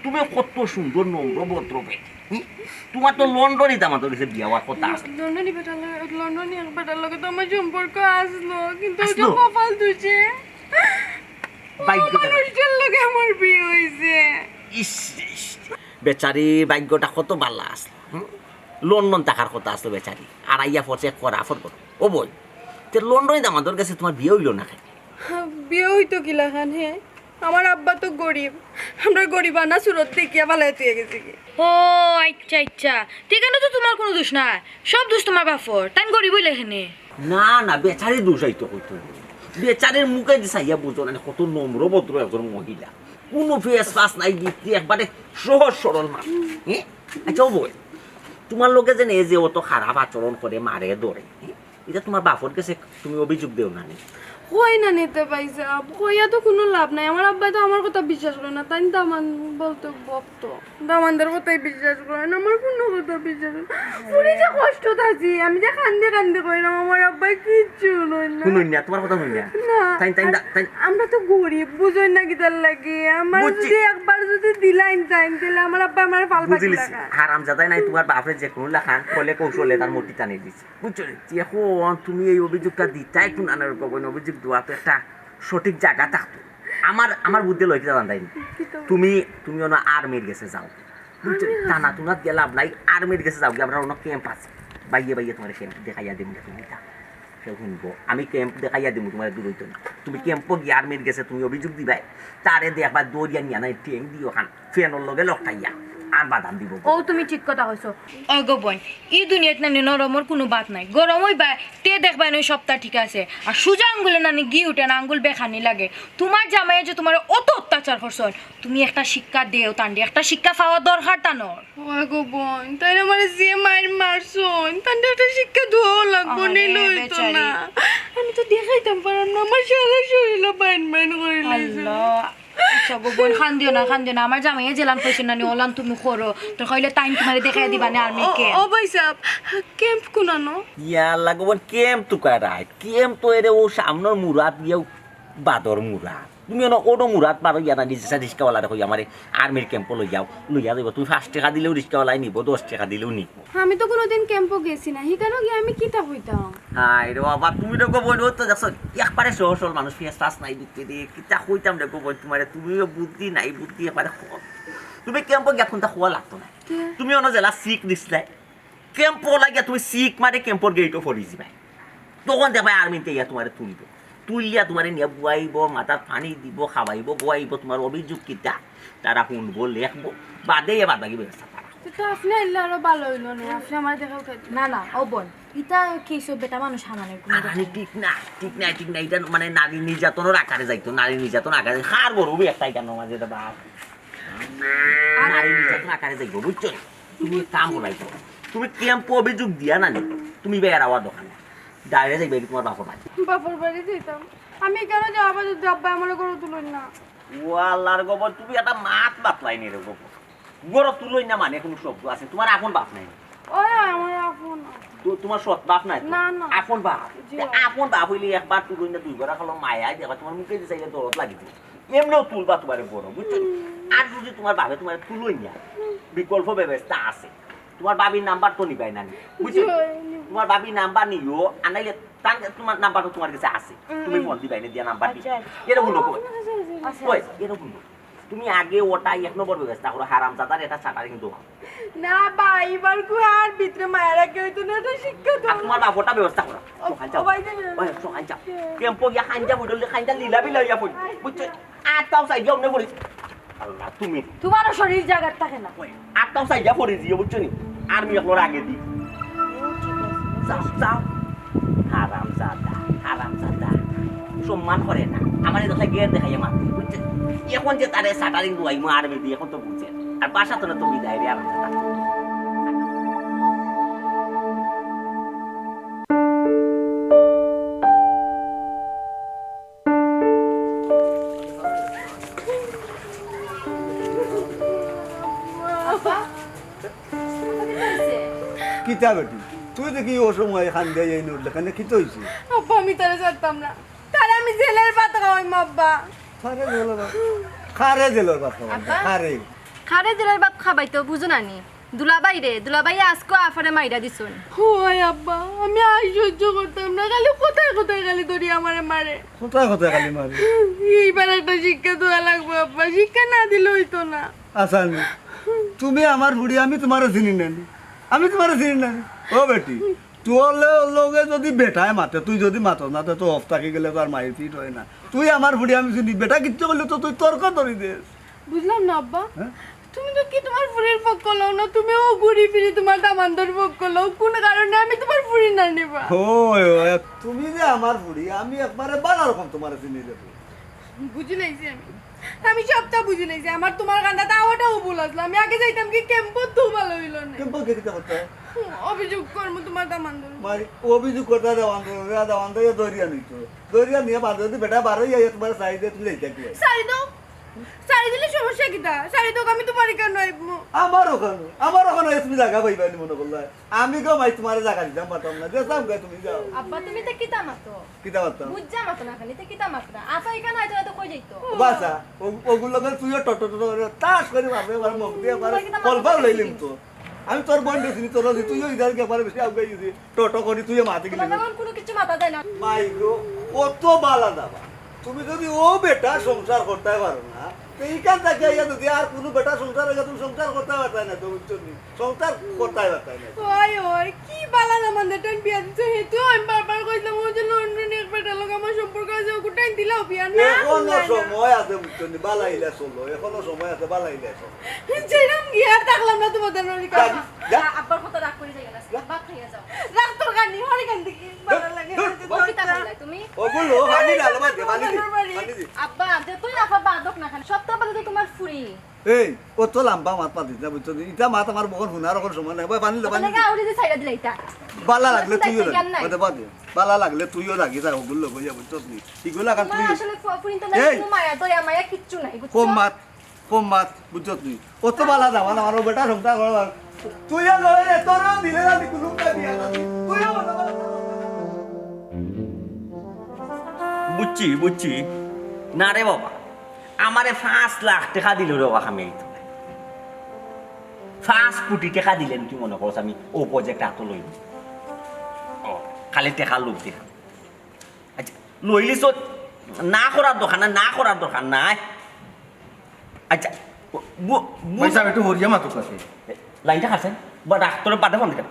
তুমি কত সুন্দর, নম্র, ভদ্র বেটি। হুম? তোমার তো লন্ডনি দামান্দর গেছে বিয়া হওয়ার কথা আছিল। লন্ডনি বেটার লগে, লন্ডনি এক বেটার লগে তো আমার সম্পর্ক আছলো, কিন্তু ওই যে আছলো? কপাল দুষে ভাগ্য অ মানুষটার লগে আমার বিয়া অইছে। ইস, ইস। বেচারি ভাগ্যটা কত ভালা আছিল। হুম? লন্ডন থাকার কথা আছিল বেচারি। আর আইয়া পড়ছে এক খরাফর ঘরো। ও বইন, তে লন্ডনি দামান্দর গেছে তোমার বিয়া অইলো না কেনে? বিয়া অইতো কিলাখান হে? আমার আব্বা তো গরিব, আমরার গরিবানা সুরত দেখিয়া ফালাই থইয়া গেছে গি। ও আচ্ছা আচ্ছা, তে ইখানো তো তোমার কুনু দুষ নাই, সব দুষ তোমার বাফর। তাইন গরিব অইলা কেনে? না না, বেচারির দুষ অইতো কইতো। বেচারির মুখে দি চাইয়া বুঝো না, কত নম্র ভদ্র একজন মহিলা, কুনু ফেস ফাস নাই, ব্যক্তি একবারে সহজ সরল মানুষ। হ্যাঁ? আচ্ছা ও বইন, তোমার লগে যে এই যে অত খারাপ আচরণ করে, মারে ধরে, হ্যাঁ? ইটা তোমার বাফর গেছে তুমি অভিযোগ দেও না নি? কই না নি তে ভাইসাব, কইয়া তো কুনু লাভ নাই। আমার আব্বায় তো আমার কথা বিশ্বাস করে না, তাইন দামান্দ বলতে বকতো, দামান্দর কথাই বিশ্বাস করে না, আমার কুনু কথা বিশ্বাস করে না। ফুরি যে কষ্টত আছি, আমি যে কান্দি কান্দি কইরাম, আমার আব্বায় কিচ্ছু হুনইন না। হুনইন না, তোমার কথা হুনইন না? না। তাইন, তাইন, আর তাইন আমরা তো গরিব, বুঝইন না কিতার লাগি। আমার বুঝছি। যদি একবার যদি দিলাইন তাইন, তাইলে আমার আব্বায় আমারে ফাল পাখি বুঝিলিছি। লাখান। হারামজাদায় নাই তোমার বাফরে যে কুনু লাখান কলে কৌশলে তার মুঠি টানি দিছে। বুঝছো নি? এখন তুমি এই অভিযোগটা দিতায় কুনানো রে গো বইন, অভিযোগ দেওয়া তো একটা সঠিক জাগা থাকতো। আমার, আমার বুদ্ধি লয় কিতা জানতায় নি? কিতা? তুমি, তুমি অনো আর্মির গেছে যাও। বুঝছো নি? আর্মির গেছে? থানা টুনাত গিয়া লাভ নাই, আর্মির গেছে যাও গিয়া, আমরার অনো ক্যাম্প আছে। বাইয়ে বাইয়ে তোমারে ক্যাম্প দেখাইয়া দিমু, তুমি তা। কেউ হুনবো। আমি ক্যাম্প দেখাইয়া দিমু, তোমারে দূর অইতো না। তুমি ক্যাম্পো গিয়া আর্মির গেছে তুমি অভিযোগ দিবায়, তারে দেখবায় দৌড়িয়া নিয়া নাই, ঠেং দিও খান। ফ্যানর লগে লটকাইয়া আর বাদাম দিব। ও, তুমি ঠিক কথা কইছো। ওই গো বইন, ই দুনিয়াত নানি নরমর কুনু বাত নাই। গরম অইবায়, তে দেখবায় নয় সবতা ঠিক আছে। আর সুজা আঙ্গুলে নানি ঘি উঠে না, আঙ্গুল বেখানি লাগে। তোমার জামাইয়ে যে তোমারে অত অত্যাচার করছইন, তুমি একটা শিক্ষা দেও তানরে, একটা শিক্ষা পাওয়া দরকার তানর। ওই গো বইন, তাইন আমারে যে মাইর মারছইন, তানরে একটা শিক্ষা দেওয়া লাগবো, আরে নিলে অইতো বেচারি। না। আমি তো দেখাইতাম পারলাম না, আমার সারা শরীল বাইন বাইন করিলাইছে। আল্লাহ। আচ্ছা গো বইন, কান্দিও না, কান্দিও না। আমার জামাইয়ে যেলান কইছইন নানি, অলান তুমি করো। তো কইলে তাইন তোমারে দেখাই দিবা নে আর্মির ও, ক্যাম্প। ও ভাইসাব, ক্যাম্প কুনানো? ইয়া আল্লাহ গো বইন, ক্যাম্প তো কারায়। ক্যাম্প তো এরে ও সামনর মুরাত গিয়াও বাদর মুরাত। তুমি অনো অনো মুরাত পারো ইয়া না, নিজে রিক্সাওয়ালারে কই আমারে আর্মির ক্যাম্পো লইয়া যাও, লইয়া যাইবো। তুমি পাঁচ টেকা দিলেও রিক্সাওয়ালায় নিবো, দশ টেকা দিলেও নিবো। আমি তো কুনুদিন ক্যাম্পো গেছি না, হিকানো গিয়া আমি কিতা কইতাম? হায় রে বাবা, তুমি তো গো বইন, ও তো দেখছো, একবারে সহজ সরল মানুষ, ফেস ফাস নাই, বুদ্ধি দি কিতা কইতাম রে গো বইন তোমারে, তুমিও বুদ্ধি নাই, বুদ্ধি একবারে কম। তুমি ক্যাম্পো গিয়া কুনতা কওয়া লাগতো না। কে? তুমি অনো যেলা সিক দিছলায়, ক্যাম্পো লাগিয়া তুমি সিক মারে ক্যাম্পর গেইটো পড়ি যিবায়। তখন দেখবায় আর্মিন্তে ইয়া তোমারে তুলবো, তুলিয়া তোমারে নিয়া বুয়াইবো, মাথাত পানি দিবো, খাওয়াইবো, বুয়াইবো, তোমার অভিযোগ কিতা তারা হুনবো, লেখবো, বাদে ইয়া বাদ বাকি ব্যবস্থা তারা। তো, তো আপনে আইলে আরো ভালা অইলো নে, আপনে আমারে দেখাও খাইতে। না, না, ও বইন, ইতা কি সব বেটা মানুষ হামানের কুনু আরে, দরকার নাই। ঠিক না, ঠিক না, ঠিক না। ইটা মানে নারী নির্যাতনর আকারে যাইতো, নারী নির্যাতন আকারে। কার গরু একটা ইটার মাঝে এটা বাপ। আর নারী নির্যাতন আকারে যাইবো, বুঝছো নি? তুমি এক কাম করো, তুমি ক্যাম্পো অভিযোগ দিয়া না নি, তুমি বের আওয়া দোকানে। ডাইরেক্ট যাইবা কি তোমার বাপর বাড়ি? বাপর বাড়ি যাইতাম। আমি কেনে যাওয়া বাদে আব্বায় আমারে ঘরো তুলইন না? ও আল্লাহর গো বইন, তুমি একটা মাত মাতলায় নি রে গো বইন। ঘরো তুলইন না মানে কুনু শব্দ আছে? তোমার আপন বাপ নাই? ওই, ওই, আমার আপন। তো, তোমার সৎ বাপ নাই তো? না, না। আপন বাপ। জি। তে আপন বাপ অইলে একবার তুলইন না, দুইবার খালো মায়ায় দেখবা, তোমার মুখে যে চাইলে দরদ লাগি দিবো। এমনেও তুলবা তোমারে ঘরো, বুঝছো নি? হুম। আর যদি তোমার বাপে তোমারে তুলইন না, হুম। বিকল্প ব্যবস্থা আছে। তোমার বাবির নাম্বার তো নিবায় না নি, বুঝছো নি? জি, নিবো। তোমার বাবির নাম্বার নিও, আর নাইলে তার, তোমার নাম্বার তো তোমার গেছে আছে। হুম, তুমি হুম। ফোন দিবায় না, দিয়া নাম্বার দি। আচ্ছা, আচ্ছা। এরকম লোক। আচ্ছা, আচ্ছা, আচ্ছা। ওই, এরকম লোক। তুমি আগে ওটা এক নম্বর ব্যবস্থা করো, হারামজাদার এটা শাটারিং দেও। না ভাই, এবার কু আর ভিতরে মায়া রাখে অইতো না, এটা শিক্ষা তো। আর তোমার বাপ ওটা ব্যবস্থা করো। ও, সকাল যাও। ও ভাই, যাও, যাও। ওই, সকাল যাও। ক্যাম্পো গিয়া খাইঞ্জা বইলে খাইঞ্জা লীলা বিলা অইয়া পড়ি। বুঝছো? আর তাও চাই যাও, মনে করি। আল্লাহ, তুমি। তোমারও শরীর জাগাত থাকে না। ওই, আর তাও চাই যাও, পড়ি দিও, বুঝছো নি? আর আমি এখন আগে দি। ও, ঠিক আছে। যাও, যাও। হারামজাদা, হারামজাদা। সম্মান করে না। আমার এই কথা গের দেখাইয়া মারতে, বুঝছো? এখন যে তারে শাটারিং দুয়াইমু আর আমি দি, এখন তো বুঝে। আর বাসা তো না তো বিদায় রে, হারামজাদা। আব্বা, কিতা বেটি? তুই দেখি ও সময় খান দিয়ে এই নোট লেখানে কি তৈছি? আব্বা, আমি তারে ছাড়তাম না। তারে আমি জেলের ভাত খাওয়াইমু, আব্বা। খারে জেলের ভাত, খারে জেলের ভাত খাওয়াইমু, আব্বা? খারে। খারে জেলের ভাত খাবাই তো বুঝো না নি? দুলাভাই রে, দুলাভাই আজকে আফারে মাইরা দিছুন। ওই আব্বা, আমি আর সহ্য করতাম না, খালি কোথায় কোথায় খালি ধরি আমারে মারে। কোথায় কোথায় খালি মারে? এইবার একটা শিক্ষা দেওয়া লাগবো আব্বা, শিক্ষা না দিলে হইতো না। আচ্ছা, আমি, তুমি আমার ফুড়ি, আমি তোমারে চিনি না নি? আমি তোমারে চিনি না নি? ও বেটি, তোর ল-, লগে যদি বেটায় মাতে, তুই যদি মাতস না, তো অফ থাকি গেলে তো আর মাইর ফিট হয় না। তুই আমার ফুড়ি, আমি চিনি, বেটা কিচ্ছু করলে তো তুই তর্ক ধরি দেস। বুঝলাম না আব্বা, হ্যাঁ? তুমি তো কি তোমার ফুড়ির পক্ষ লও না, তুমিও ঘুরি ফিরি তোমার দামান্দর পক্ষ লও, কোন কারণে আমি তোমার ফুড়ি না নিবা? ওই, ওই, তুমি যে আমার ফুড়ি, আমি একবারে বালা রকম তোমারে চিনি দেবো। বুঝি লাইছি আমি, আমি সবটা বুঝি লাইছি। আমার তোমার কান্দাত আওয়াটাও ভুল আসলো, আমি আগে যাইতাম কি ক্যাম্পত তো ভালো হইল না। কেমন কে কিতা করতে? অভিযোগ করবো তোমার দামান্দর। মারি, অভিযোগ করতে দেওয়ান দেওয়ান দেওয়া দরিয়া নিত। দরিয়া নিয়ে বান্ধব যদি বেটা বারো ইয়া তোমার সাইডে তুমি যাইতে কি? সারি দাও, সারি দিলে সমস্যা কিতা? সারি দাও, আমি তোমার কেন আইবো? আমার ওখানে, আমার ওখানে তুমি জায়গা পাইবা নি মনে করলে? আমি গো ভাই তোমারে জায়গা দিতাম পারতাম না, যেতাম গো তুমি যাও। আব্বা, তুমি তো কিতা মাতো? কিতা পারতাম? বুঝা মাতো না খালি, তো কিতা মাতরা? আফা এখানে আইতো, আইতো কই যাইতো? বাসা, ও-, ওগুলো করে তুইও টটো টটো করে তাস করে মারবে, আমার মুখ দিয়ে আমার তোমার কিতা মাথা কলপাও ঠিক লইলিম নেই? তো। আমি তোর বন্ধু চিনি, তোর চিনি, তুইও ইধার গিয়ে পারে বেশি আগে গেছি, টটো করি তুইও মাতে গেলি। তোমার তখন কোনো কিছু মাথা দেয় না। মাই গো, কত বালা দাবা। তুমি যদি ও বেটা সংসার করতে পারো না, তো এইখান থেকে আইয়া যদি আর কোনো বেটা সংসার হইলে তুমি সংসার করতে পারতায় না তো, বুঝছো নি? সংসার করতে পারতায় না। ওই, ওই, কি বালা দামান্দর টান বিয়া দিছে, হেতু আমি বারবার কইছিলাম, ওই যে লন্ডনে এক বেটার লগে আমার সম্পর্ক আছে, ওকে টাইম দিলাও বিয়া না, এখনো না, না। সময় আছে, বুঝছো নি? বালাইলে চলো, এখনো সময় আছে, বালাইলে চলো। ছিলাম গিয়া আর থাকলাম না তোমাদের বাড়ি। যা, যা। আব্বার কথা রাগ করি যাই না। ভাত খাইয়া যাও। রাগ তোর কানি, হরে কান দেখি, বালা লাগে না, ধুর, যে ও কিতা দরকার। করলা তুমি? ওগুলো, পানি ডালো বাদ দে, পানি দে, তোমাদের বাড়ি। পানি দে। আব্বা, যে তুই না পারবা, আদক না খান। সপ্তাহ বাদে তো তোমার ফুরি। এই, ও তো লম্বা মাত পাতিস না, বুঝছো নি? ইটা মাত আমার বকন হুনার অখন সময় নাই। ভাই, পানি লো, পানি তোমার দে। আউরি যে সাইডা দিলা ইটা। বালা লাগলে তোমার তুইও জ্ঞান নাই। বাদে, বাদে। বালা লাগলে তুইও লাগি যা, ওগুলো লগে ইয়া, বুঝছো নি? ইগুলা কান তোমার তুই। আসলে ফ-, ফুরিন তো নাই, এই। কোনো মায়া দয়া মায়া কিচ্ছু নাই, বুঝছো? কম মাত, কম মাত, বুঝছো নি? অত বালা যাবা না, আমার বেটা সংসার করবার। তুই আর লগে রে, তোর দিলে না, তুই কোনো কাজ দিয়া না, তুই। তুই আমার বালা যাবা না। বুঝছি, বুঝছি। না রে বাবা, আমারে পাঁচ লাখ টেকা দিল রে বাবা, আমি এই তো। পাঁচ কোটি টেকা দিলে নি, তুই মনে করস আমি ও প্রজেক্ট আতো লইব? ও, খালি টেকা লোভ দেখা। আচ্ছা, লইলিস তো, না করার দরকার না, না করার দরকার নাই। আচ্ছা, বু-, বু-, ভাই সাহেব, একটু হরিয়া মাতুক আছে। লাইনটা কাটছেন? বা ডাক্তারের বাদে ফোন দিলাম।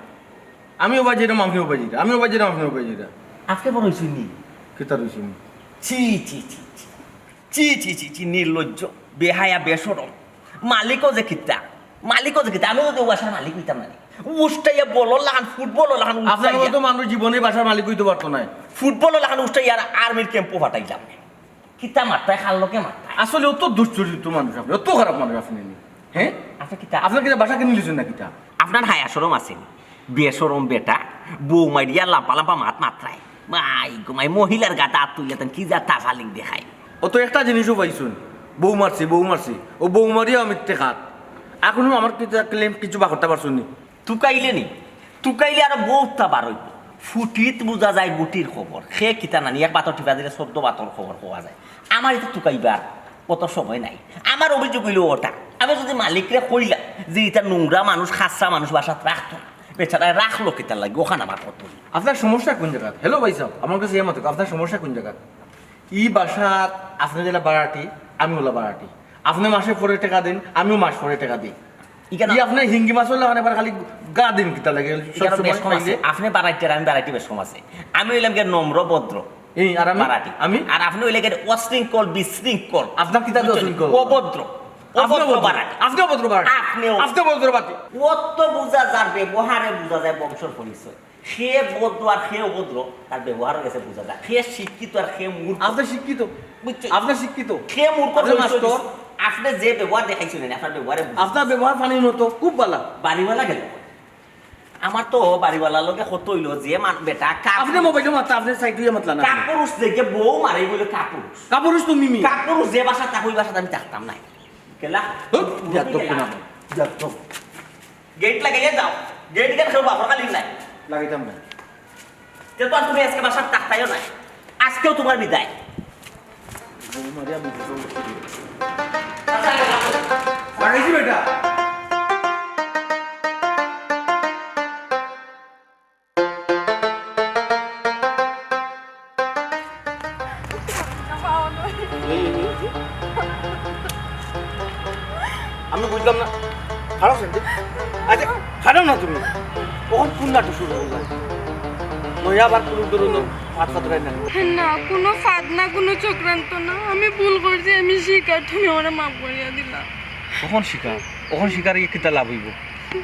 আমি ওবা যেরাম, আপনি ওবা যেরা, আমি ওবা যেরাম, আপনি ওবা যেরা। আজকে বড় হইছুনি। কিতা রইছুনি? ছি, ছি, ছি, ছি। ছি, ছি, ছি, ছি, নির্লজ্জ, বেহায়া, বেশরম। মালিকও যে কিতা, মালিকও যে কিতা, আমি যদি ওয়াসার মালিক হইতাম না। উষ্টাইয়া বলর লাখান, ফুটবলর লাখান আপনার উষ্টাইয়া। মতো মানুষ জীবনে বাসার মালিক হইতে পারতো না। ফুটবলর লাখান উষ্টাইয়া আর আর্মির ক্যাম্পও ফাটাইলাম। কিতা মারতায়, খাল লোকে মারতায়। আসলে অত দুশ্চরিত্র মানুষ আপনি, অত খারাপ মানুষ আপনি নি। হ্যাঁ? আপনি কিতা? আপনার কিতা বাসা কিনে নিয়েছেন না কিতা? আপনার হায়া শরম আছে নি? বেশরম বেটা, বউ মারিয়া লাম্পা লাম্পা মাত মাতরায়। মাই গো মাই, মহিলার গাতা আত তুলিয়া তান কি যা তাফালিং দেখায়। অত একটা জিনিসও পাইছুন, বউ মারছি, বউ মারছি। ও বউ মারিয়া আমি টেকাত। এখনো আমার কিতা ক্লেম কিছু বার করতে পারছুন নি। তুকাইলে নি? তুকাইলে আরো বউততা বার অইব। ফুটিত বুঝা যায় গুটির খবর। খে কিতা নানি, এক বাতর টিপা দিলে চৌদ্দ বাতর খবর কওয়া যায়। আমার ইতা তুকাইবার অত সময় নাই। আমার অভিযোগ অইলো ওটা, আমি যদি মালিকরে কইলাম যে ইতা নোংরা মানুষ, খাসরা মানুষ বাসাত রাখতো না, বেচারায় রাখলো কিতার লাগি, ওখান আমার কত। আপনার সমস্যা কোন জায়গাত? হ্যালো ভাই সাহেব, আমার কাছে ইয়ে মাতুক, আপনার সমস্যা কোন জায়গাত? ই বাসাত আপনি যেটা বাড়াটি, আমি ওলা বাড়াটি। আপনি মাসে পরে টাকা দেন, আমিও মাস পরে টাকা দিই। ইখান ই আপনি হিঙ্গি মাছ হলে মানে খালি গা দিন কিতা লাগে? ইখান সবসময় বেশ কম আছে। পাইলে। আপনি বাড়াইতে আর আমি বাড়াইতে বেশ কম আছে। আমি অইলাম গিয়া নম্র ভদ্র। এই আর আমি? বাড়াটি। আমি? আর আপনি অইলে গিয়া অশৃঙ্খল, বিশৃঙ্খল। আপনার কিতা দিয়ে অশৃঙ্খল? অভদ্র। আপনি অভদ্র অভদ্র। বাড়াটি। আপনি অভদ্র বাড়াটি। আপনিও। আপনি অভদ্র বাড়াটি। অত বুঝা যার ব্যবহারে বুঝা যায় বংশর পরিচয়। সে ভদ্র আর সে অভদ্র, তার ব্যবহারও গেছে বুঝা যায়। সে শিক্ষিত আর সে মূর্খ। আপনি শিক্ষিত। বুঝছো? আপনি শিক্ষিত। সে মূর্খ আপনি পরিচয় মাস্টার। দিছে। আপনি যে ব্যবহার দেখাইছেন, আপনার ব্যবহারে বুঝা যায়। আপনার ব্যবহার পানির মতো, খুব ভালা। বাড়িওয়ালা গেল। আমার তো বাড়িওয়ালার লগে কত অইলো যে মান-, বেটা কাপ-, আপনি মোবাইলে মাত্র, আপনি সাইড হইয়া মাতলা না। কাপুরুষ দেখে বউ মারে বলে কাপুরুষ। কাপুরুষ তুমি মি। কাপুরুষ যে বাসা থাকো, ওই বাসাতে আমি থাকতাম নাই। গেলা? হুপ, বিয়াদব কোনা। বিয়াদব। গেট লাগাইয়া যাও। গেট গেট খেলবা, ফরকালি নাই। লাগাইতাম না। তে তো আর তুমি আজকে বাসাত থাকতায়ও না, আজকেও তুমার বিদায়। বৌমারে আমি বুঝাই দিছি। লাগাইছি বেটা। এই, এই, এই। আমি বুঝলাম না। খারাপ শুনতে। আচ্ছা, খারাপ না তুমি। কখন কোন নাটক শুরু করলাম? নয়া আবার কোনো ধরনের ফাঁদ ফাতরাই না। না, কোনো ফাঁদ না, কোনো চক্রান্ত না। আমি ভুল করছি, আমি স্বীকার, তুমি আমারে মাফ করিয়া দিলা। কখন স্বীকার? কখন স্বীকার কিতা লাভ অইবো?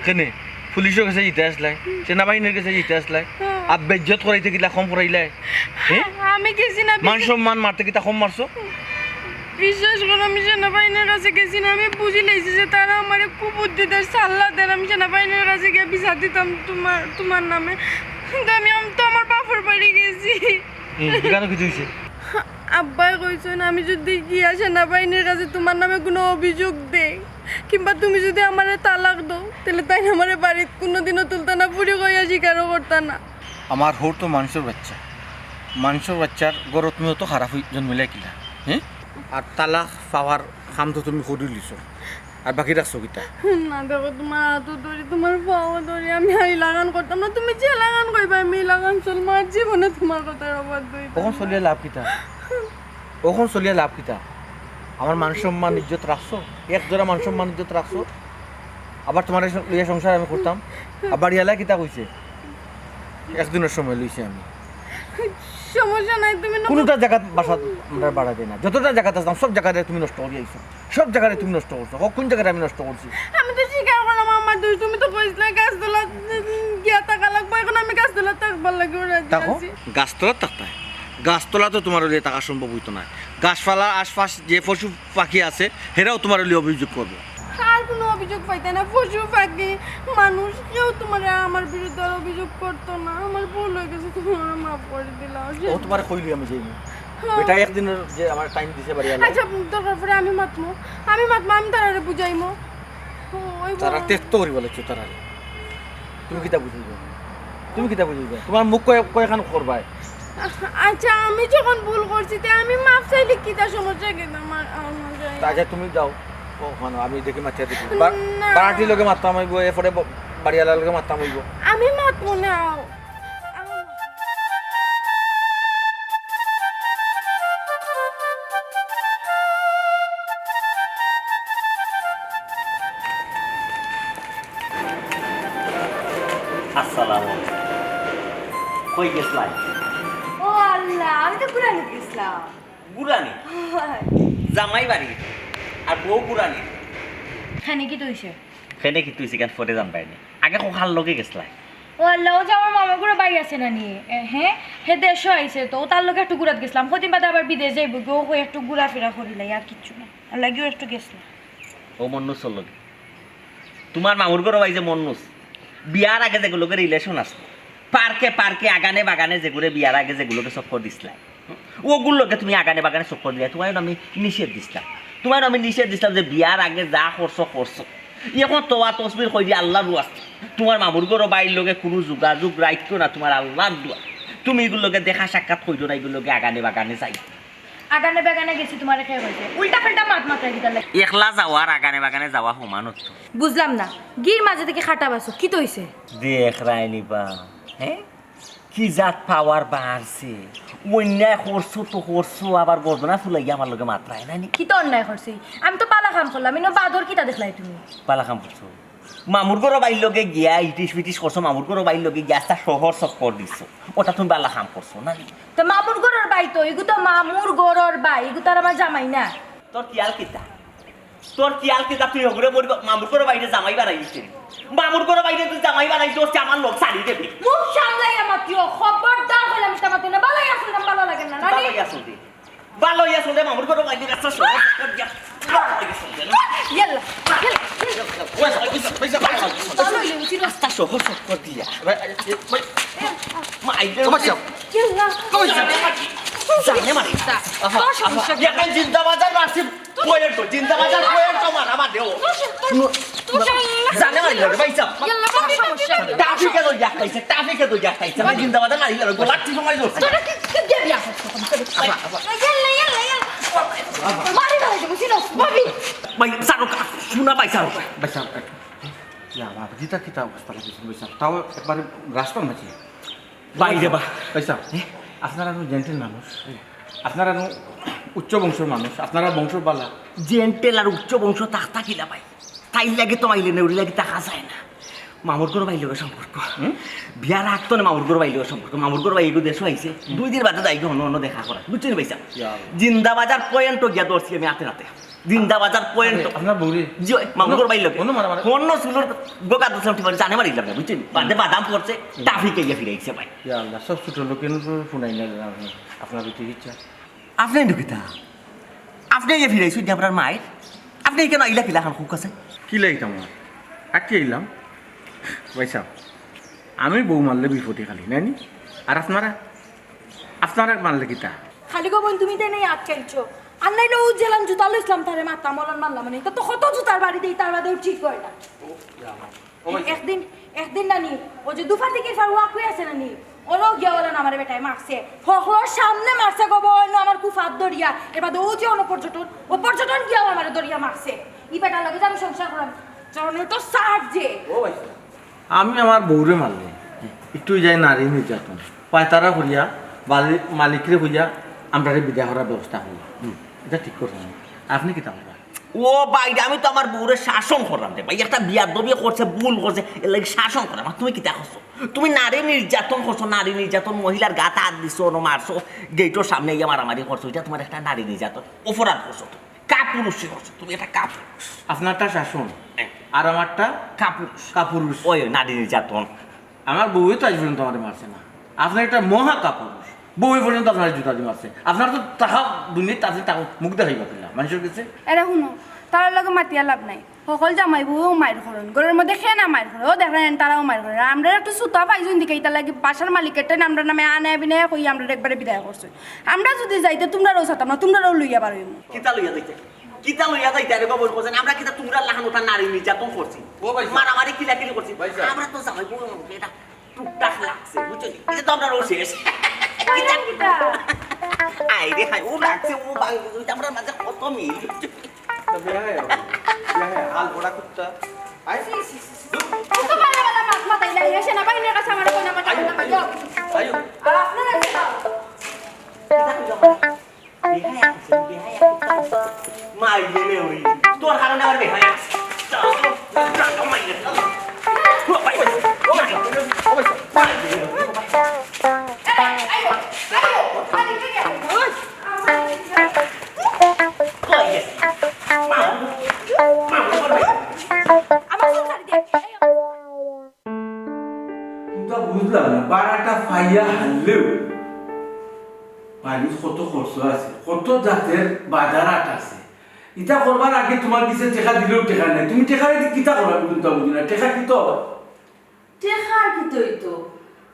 কেনে? পুলিশর গেছে যাইতা আছলায়, সেনাবাহিনীর গেছে যাইতা আছলায়, হ্যাঁ। আর বেইজ্জত করাইতে কিলা কম করাইলায়? হ্যাঁ? আমি গেছি না, মান সম্মান মারতে কিতা কম মারছো? বিশ্বাস করো, আমি সেনাবাহিনীর কাছে গেছি না, আমি বুঝি লাইছি যে তারা আমারে কুবুদ্ধি দের, সাল্লা দের, আমি সেনাবাহিনীর কাছে গিয়া বিচার দিতাম তুমার, তুমার নামে, কিন্তু আমি, আমি তো আমার বাপর বাড়ি গেছি। হুম, ইখানো কিতা অইছে? আব্বায় কইছইন, আমি যুদি গিয়া সেনাবাহিনীর কাছে তুমার নামে কুনু অভিযোগ দেই, কিংবা তুমি যুদি আমারে তালাক দেও, তাইলে তাইন আমারে বাড়িত কুনুদিনও তুলতা না, ফুড়ি কইয়া স্বীকারও করতা না। আমার হউর তো মানষর বাইচ্চা, মানষর বাইচ্চার ঘরো তুমি অত খারাপ অই-, জন্মিলায় কিলা, হ্যাঁ? আর তালাক পাওয়ার কাম তো তুমি করিলিছো, আর বাকি রাখছো কিতা? না, দেখো, তুমার আতো ধরি, তুমার পাও ধরি, আমি আর ইলাখান করতাম না। তুমি যেলাখান কইবায়, আমি ইলাখান চলমু। আর জীবনে তুমার কথার অবাধ্য অইতাম না। অখন চলিয়া লাভ কিতা? অখন চলিয়া লাভ কিতা? আমার মান সম্মান ইজ্জত রাখছো? এক জোড়া মান সম্মান ইজ্জত রাখছো? আবার তুমারে লইয়া সংসার আমি করতাম? আর বাড়িআলায় কিতা কইছে? একদিনর সময় লইছি আমি। সমস্যা নাই, তুমি না কুনুটা জাগাত বাসা আমরা বাড়া দেই না। যতটা জাগাত আছলাম, সব জাগারে তুমি নষ্ট করি আইছো। সব জাগারে তুমি নষ্ট করছো। হ, কুন জাগারে আমি নষ্ট করছি? আমি তো স্বীকার করলাম আমার দোষ। তুমি তো কইছলায় গাছতলাত গিয়া থাকা লাগবো। অখন আমি গাছতলাত থাকবার লাগিও রাজি আছি। গাছতলাত থাকতায়? গাছতলাত তো তুমার অইলে থাকা সম্ভব অইতো নায়। গাছপালা আশপাশ যে পশু পাখি আছে, হেরাও তুমার অইলে অভিযোগ করবো। আর কুনু অভিযোগ পাইতায় না, পশু পাখি, মানুষ, কেউ তুমারে আমার বিরুদ্ধে আর অভিযোগ করতো না। আমার ভুল অই গেছে, তুমি আমারে মাফ করি দিলাও। ও তুমারে কইলি আমি যাইমু। হ্যাঁ। বেটা একদিনর যে আমার টাইম দিছে বাড়িআলায়। আচ্ছা, দরকার পড়লে আমি মাতমু, আমি মাতমু, আমি তারারে বুঝাইমু। ও, ওই তারা বল। তেত্ত করি বলেছো তারারে। তুমি কিতা বুঝাইবায়? তুমি কিতা বুঝাইবায়? তুমার মুখ কয়, কয়খান করবায়? আচ্ছা, আমি যখন ভুল করছি, তে আমি মাফ চাইলে কিতা সমস্যা কিতা? আমার, আমার যাই। তা আচ্ছা, তুমি যাও। ও, হুনো, আমি দেখি মাতিয়া দেখি। বা-, না। বাড়াটির লগে মাততাম অইবো, এরপরে ব-, বাড়িআলার লগে মাততাম অইবো। আমি মাতমু না। আসসালামু আলাইকুম। কই গেছলায়? ও আল্লাহ, আমি তো ঘুরানিত গেছলাম। ঘুরানি? হয়। জামাই বাড়ি আর বউ ঘুরানি। কেনে কিতা অইছে? কেনে কিতা অইছে, ইখান পরে জানবায়নি। আগে কও কার লগে গেছলায়? ও আল্লাহ, ও যে আমার মামুর ঘরর ভাই আছে না নি? এ, হ্যাঁ? হে দেশো আইছে তো, ও তার লগে একটু ঘুরাত গেছলাম। কয়দিন বাদে আবার বিদেশ যাইবোগি, ও কই একটু ঘুরাফিরা করিলাই, আর কিচ্ছু না। এর লাগিও একটু গেছলাম। ও মন্নুসর লগে? তুমার মামুর ঘরর ভাই যে মন্নুস, বিয়ার আগে যেগুর লগে রিলেশন আছে, পার্কে পার্কে, আগানে বাগানে যেগুরে বিয়ার আগে যেগুর লগে চক্কর দিছলায়, অগুর লগে তুমি আগানে বাগানে চক্কর দিলায়, তুমারে আমি নিষেধ দিছলাম। তুমারে আমি নিষেধ দিছলাম যে বিয়ার আগে যা করছো, করছো। অখন তোয়া তসবির কইরি আল্লার ওয়াস্তে। তুমার মামুর ঘরর ভাইর লগে কুনু যোগাযোগ রাখিও না, তুমার আল্লার দোয়া। তুমি ইগুর লগে দেখা সাক্ষাৎ করিও না, ইগুর লগে আগানে বাগানে যাইও না। আগানে বাগানে গেছি তুমারে কে কইছে? উল্টা পাল্টা মাত মাতরায় কিতার লাগি? একলা যাওয়া আর আগানে বাগানে যাওয়া সমান অইতো। বুঝলাম না, ঘির মাঝে থাকি কাটা বাছো, কিতা অইছে? দেখরায়নি বা, হ্যাঁ? কি জাত পাওয়ার বাড়ছে? অন্যায় করছো তো করছো, আবার গর্দনা ফুলাইয়া আমার লগে মাতরায় না নি? কিতা অন্যায় করছি? আমি তো ভালা কাম করলাম, ইনো বাদর কিতা দেখলায় তুমি? ভালা কাম করছো। মামুর ঘরর ভাইর লগে গিয়া ইটিস ফিটিস করছো, মামুর ঘরর ভাইর লগে গিয়া আস্তা শহর চক্কর দিছো, ওটা তুমি ভালা কাম করছো না নি? তে মামুর ঘরর ভাই তো, ইগু তো মামুর ঘরর ভাই, ইগু তো আর আমার জামাই না। তোর খিয়াল কিতা? তোর খিয়াল কিতা? তুই হগুরে বলবি, মামুর ঘরর ভাইরে জামাই বানাই দিছে। মামুর ঘরর ভাইরে তুই জামাই বানাই দিছস, আমার লগ ছাড়ি দিবি। মুখ সামলাইয়া মাতিও, খবরদার কইলাম মিছা মাতিও না। ভালাই আছলাম, ভালা লাগে না, না নি? ভালাই আছলাম রে। ভালাই আছলাম রে, মামুর ঘরর ভাইরে আস্তা শহর চক্কর দিয়া। ইয়াল্লা, ইয়াল্লা, ইয়াল্লা। ভালা অইলে উচিত। আস্তা শহর চক্কর দিয়া। ভাই, ভাই, ভাই। মা, আইলে তোমার চাও। ইয়াল্লা। তোমার চাও। জানে মারি। আহা, তোর সমস্যা আহা। কি? এখন জিন্দাবাজার রাসিম। পয়েন্ট, জিন্দাবাজার পয়েন্ট তো মারা বাদেও। তোর সম-, তোর, তোর সমস্যা। জানে মারি রে, ভাই সাহেব। ইয়াল্লা, তোর সমস্যা। ট্রাফিকে তো জাগ পাইছে, ট্রাফিকে তো জাগ পাইছে। আমি জিন্দাবাদে মারি গেল, গোলার টিপে মারি ধরছে। তোরা কি, কি দিয়ে বিয়া করছো? ইয়াল্লা, ইয়াল্লা, ইয়াল্লা। মারি ফেলাই দেবো, চিনো? ভাবি। ভাই, ছাড়ো, শোনা ভাই, ছাড়ো। ভাই সাহেব, এক-, ইয়া, আমার কিতা, কিতা অবস্থা লাগছে, ভাই সাহেব? তাও একবারে রাস্তার মাঝে। ভাই রে বা। ভাই সাহেব, আপনারা তো জেন্টেল মানুষ, আপনারা তো উচ্চ বংশর মানুষ, আপনারা বংশ বালা। জেন্টেল আর উচ্চ বংশ থাকতা কিলা ভাই? তাইর লাগি তো মাইলে নেউরি লাগি থাকা যায় না। মামুর ঘর ভাইর লগে সম্পর্ক। হুম? বিয়ার আগ তো না মামুর ঘর ভাইর লগে সম্পর্ক। মামুর ঘর ভাই এগু দেশো আইছে। হুম। দুই দিন বাদে যাইগো অন্য অন্য দেখা করা। বুঝছেন ভাই সাহেব? ইয়া আল্লাহ। জিন্দাবাজার পয়েন্টও গিয়া ধরছি আমি হাতে হাতে। জিন্দাবাজার পয়েন্ট। আরে, আপনার বউরে? জি, ওই মামুর ঘর ভাইর লগে। অন্য মারা মারা। অন্য চুলোর গোকা দুসলাম ঠিক জানে মারিলাম না, বুঝছেন? বাদে বাদাম পড়ছে, হুম। ট্রাফিকে গিয়া ফিরাইছে ভাই। ইয়া আল্লাহ, সব ছোট লোক কেন তো শুনাই না আপনার, আপনার চিকিৎসা? আপনি ঢুকিতা? আপনি গিয়া ফিরাইছইন যে আপনার মায়ের? আপনি কেন আইলা কিলা খান খুব কাছে? কি লাগতাম আমার? আটকে আইলাম। ভাই সাহেব, আমি বউ মারলে বিপদে খালি, নাইনি? আর আপনারা? আপনারা মারলে কিতা? খালি গো বোন, তুমি তাই নাই আটকাইছো। আর নাইলে ও জেলান জুতা লইছিলাম তারে মারতাম, মলন মারলাম মানে। তা তো কত জুতার বাড়ি দেই, তার বাদেও ঠিক হয় না। ও ভাই। একদিন, একদিন নানি, ও যে দুফা থেকে ফারুয়া কই আছে নানি, ওরাও গিয়া ওলা আমারে বেটায় মারছে। হকলর সামনে মারছে গো বোন, আমার খুব হাত ধরিয়া। এবার ও যে অন্য পর্যটন, ও পর্যটন গিয়াও আমারে ধরিয়া মারছে। ই বেটার লগে যে আমি সংসার করাম, চরণে তো সার যে। ও ভাই, আমি আমার বউরে মারলে একটু যাই নারী নির্যাতন পায় তারা করিয়া বালি-, মালিকরে কইয়া আমরারে বিদায় করার ব্যবস্থা করলাম। হুম। এটা ঠিক করছেন। আপনি কিতা করবা? ও ভাই, আমি তো আমার বউরে শাসন করলাম রে ভাই। একটা বিয়াদবি করছে, ভুল করছে, এর লাগি শাসন করলাম। আর তুমি কিতা করছো? তুমি নারী নির্যাতন করছো, নারী নির্যাতন, মহিলার গাত হাত দিছো, ওনো মারছো, গেইটর সামনে ইয়া মারামারি করছো, এটা তোমার একটা নারী নির্যাতন, অপরাধ করছো তুমি। কাপুরুষি করছো তুমি, এটা কাপুরুষ। আপনারটা শাসন, হ্যাঁ। আর আমারটা কাপুরুষ। কাপুরুষ। ওই নারী নির্যাতন। আমার বউয়ে তো আজ পর্যন্ত আমারে মারছে না। আপনার একটা মহা কাপুরুষ। বউয়ে পর্যন্ত আপনার জুতা দিয়ে মারছে। আপনার তো টাকা দুনিয়াতে আছে, টাকা মুখ দেখাইবা কিনা মানুষের কাছে? এরে হুনো, তার লগে মাতিয়া লাভ নাই। হকল জামাই বউও মাইর করইন। ঘরর মধ্যে কে না মাইর করে? ও দেখরা তারাও মাইর করে। আর আমরা একটু সুতা পাইছইন দিকে, ইতার লাগি বাসার মালিকের টাইন আমরা নামে আনে বিনে কই আমরা একবারে বিদায় করছি। আমরা যদি যাইতে তোমরারও ছাড়তাম না, তোমরারও লইয়া বার অইমু। কিতা লইয়া যাইতে? কিতা লইয়া যাইতে? আরে বাবা, বলছেন, আমরা কিতা তোমরা লাখান ওটা নারী নির্যাতন করছি? ও ভাই। মারামারি কিলাকিলি করছি? ভাই সাহেব। আমরা তো জামাই বউ এটা টুকটাক লাগছে, বুঝছো? এটা তো আমরা রোজ শেষ। কিতা? কিতা? আই রে হাই, ও লাগছে, ও ভাই, ওইটা আমরা মাঝে কত মিল। তো বেহায়া, বেহায়া, হাল ভরা কুত্তা। আয়। ছি, ছি, ছি, ছি। এত বালা বালা মাত মাতাইলা, এই সেনাবাহিনীর কাছে আমার কোনো মাথা আয়ো, ব্যথা পাইও। আয়ো। আর আপনারা কি খাও? বেহায়া আছে, বেহায়া কুত্তা। মাইরে রে ওই, তোর কারণে আমার বেহায়া। চল, চল, চল, মাইরে, চল। ও ভাই, ও ভাই, ও ভাই, মাইরে রে। এই, এই, এই, এই, খালি থেকে। কই গেছে? মা, মা, মা, মা। আমার চুল কাটি দে। এই, কিন্তু বুঝলাম না, বারাটা ফাইয়া হারলেও বাড়িত কত খরচ আছে, কত জাতের বাজার আট আছে। ইটা করবার আগে তোমার কাছে টেকা দিলেও টেকা নাই, তুমি টেকা দিয়ে কিতা করবা? আমি কোনটা বুঝি না, টেকা কিতা? টেকা আর কিতা অইতো?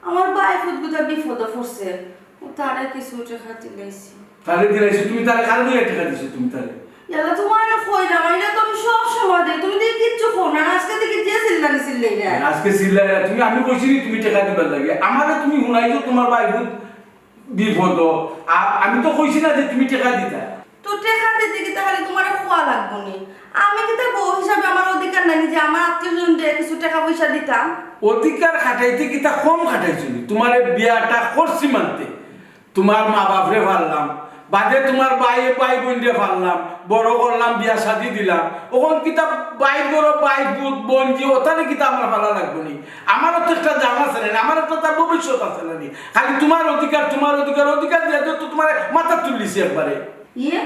আমার ভাইফুত গুতা বিপদো পড়ছে, ও তারে কিছু টেকা দিলাইছি। তারে দিলাইছো তুমি, তারে কারে লইয়া টেকা দিছো তুমি তারে? ইয়ালা তোমার না কইলাম, এটা তো আমি সব সময় দেই, তুমি তো কিচ্ছু কও না, আজকে দেখি যে চিল্লানি চিল্লাই না। আজকে চিল্লাই না, তুমি, আমি কইছি নি তুমি টেকা দিবার লাগি? আমারে তুমি হুনাইছো তোমার ভাইফুত বিপদ, আ-, আমি তো কইছি না যে তুমি টেকা দিতা। তো টেকা দিতে কি তাহলে তোমার খোয়া লাগবো নি? আমি কি তার বউ হিসাবে আমার অধিকার নাই যে আমার আত্মীয় স্বজনদের কিছু টাকা পয়সা দিতাম? অধিকার খাটাইতে কিতা কম খাটাইছো নি? তোমারে বিয়াটা করছি মানতে, তোমার মা বাপরে পারলাম, বাদে তোমার ভাই, ভাই বোনরে পারলাম, বড় করলাম, বিয়া শাদি দিলাম। অখন কিতা ভাই বড়, ভাই পুত, বোন কি ওটারে কিতা আমার পালা লাগবো নি? আমারও তো একটা দাম আছে না, আমারও তো তার ভবিষ্যৎ আছে না নি? খালি তোমার অধিকার, তোমার অধিকার, অধিকার দিয়া তো তোমার মাথা তুললিছি একবারে। ইয়ে,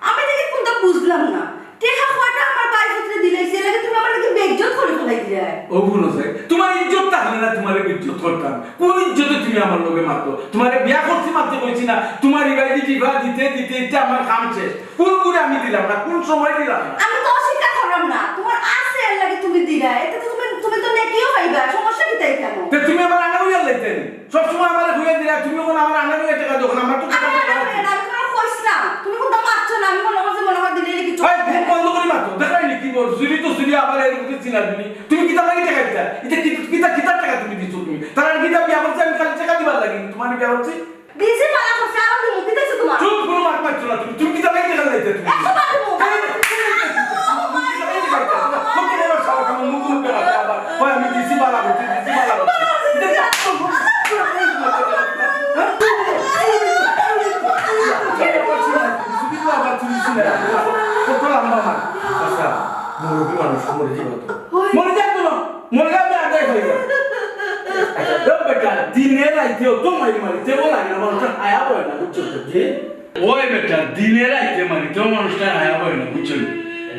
আমি দেখি কোনটা বুঝলাম না। টেকা কয়টা আমার ভাইফুতরে দিলাইছি, এর লাগি তুমি আমার লাগি বেইজ্জত করি ফালাই দিলায়। ও বুঝো যে, তোমার ইজ্জত থাকলে না তোমারে বেইজ্জত করতাম। কোন ইজ্জতে তুমি আমার লগে মাতো? তোমারে বিয়া করছি মাত্র কইছি না, তোমার ইবাদি টিভা দিতে দিতে দিতে আমার কাম শেষ। কোন গুণে আমি দিলাম না, কোন সময় দিলাম না? আমি তো অস্বীকার করলাম না, তোমার আছে এর লাগি তুমি দিলায়, এতে তো তুমি, তুমি তো নেকিও পাইবা, সমস্যা কিতা এখানে? তে তুমি আমার আনা হইয়া লাইতে নি? সবসময় আমারে কইয়া দিলা, তুমি অখন আমার আনা লইয়া টেকা দেও না, আমার তো আরে, আরে, আরে, আমি তোমারে কইছিলাম, তুমি কোনটা মাতছো না, আমি মনে করছি মনে হয় দিলে কিছু এই মুখ বন্ধ করি মাতো, দেখাই নি কি বল, চুরি তো চুরি, আবার এর মধ্যে চিনা দিনি। তুমি কিতা লাগি টেকা দিতা? ইটা কি, কিতা, কিতা টেকা? তোমার বিয়া হচ্ছে? দিছি, বালা করছি, আরো দিমু, দিতেছি তোমার। চুপ, কোনো মাত মারছো না তুমি। তুমি কিতা লাইতে গেল লাইতে তুমি? একশো বার দিমু। এই, এই, এই, এই, তুমি কিতা লাইতে গেল লাইতে? তুমি কিতা লাইতে গেল লাইতে? তুমি কিতা লাইতে গেল লাইতে? তুমি কিতা লাইতে গেল লাইতে? ওই আমি দিছি, বালা করছি, দিছি, বালা করছি। কত লম্বা মাত। আচ্ছা, মুরব্বী মানুষ, মরে যাবো তো। মরে যাবো তো না। মরলে আমি আদায় হয়ে যাবো। আচ্ছা, বেটা, দিনে রাইতে অত মারি মারি, তেও লাগে না, মানুষটা হায়া পায় না, বুঝছো তো? জি? ওই বেটা, দিনে রাইতে মারি, তেও মানুষটা হায়া পায় না, বুঝছো?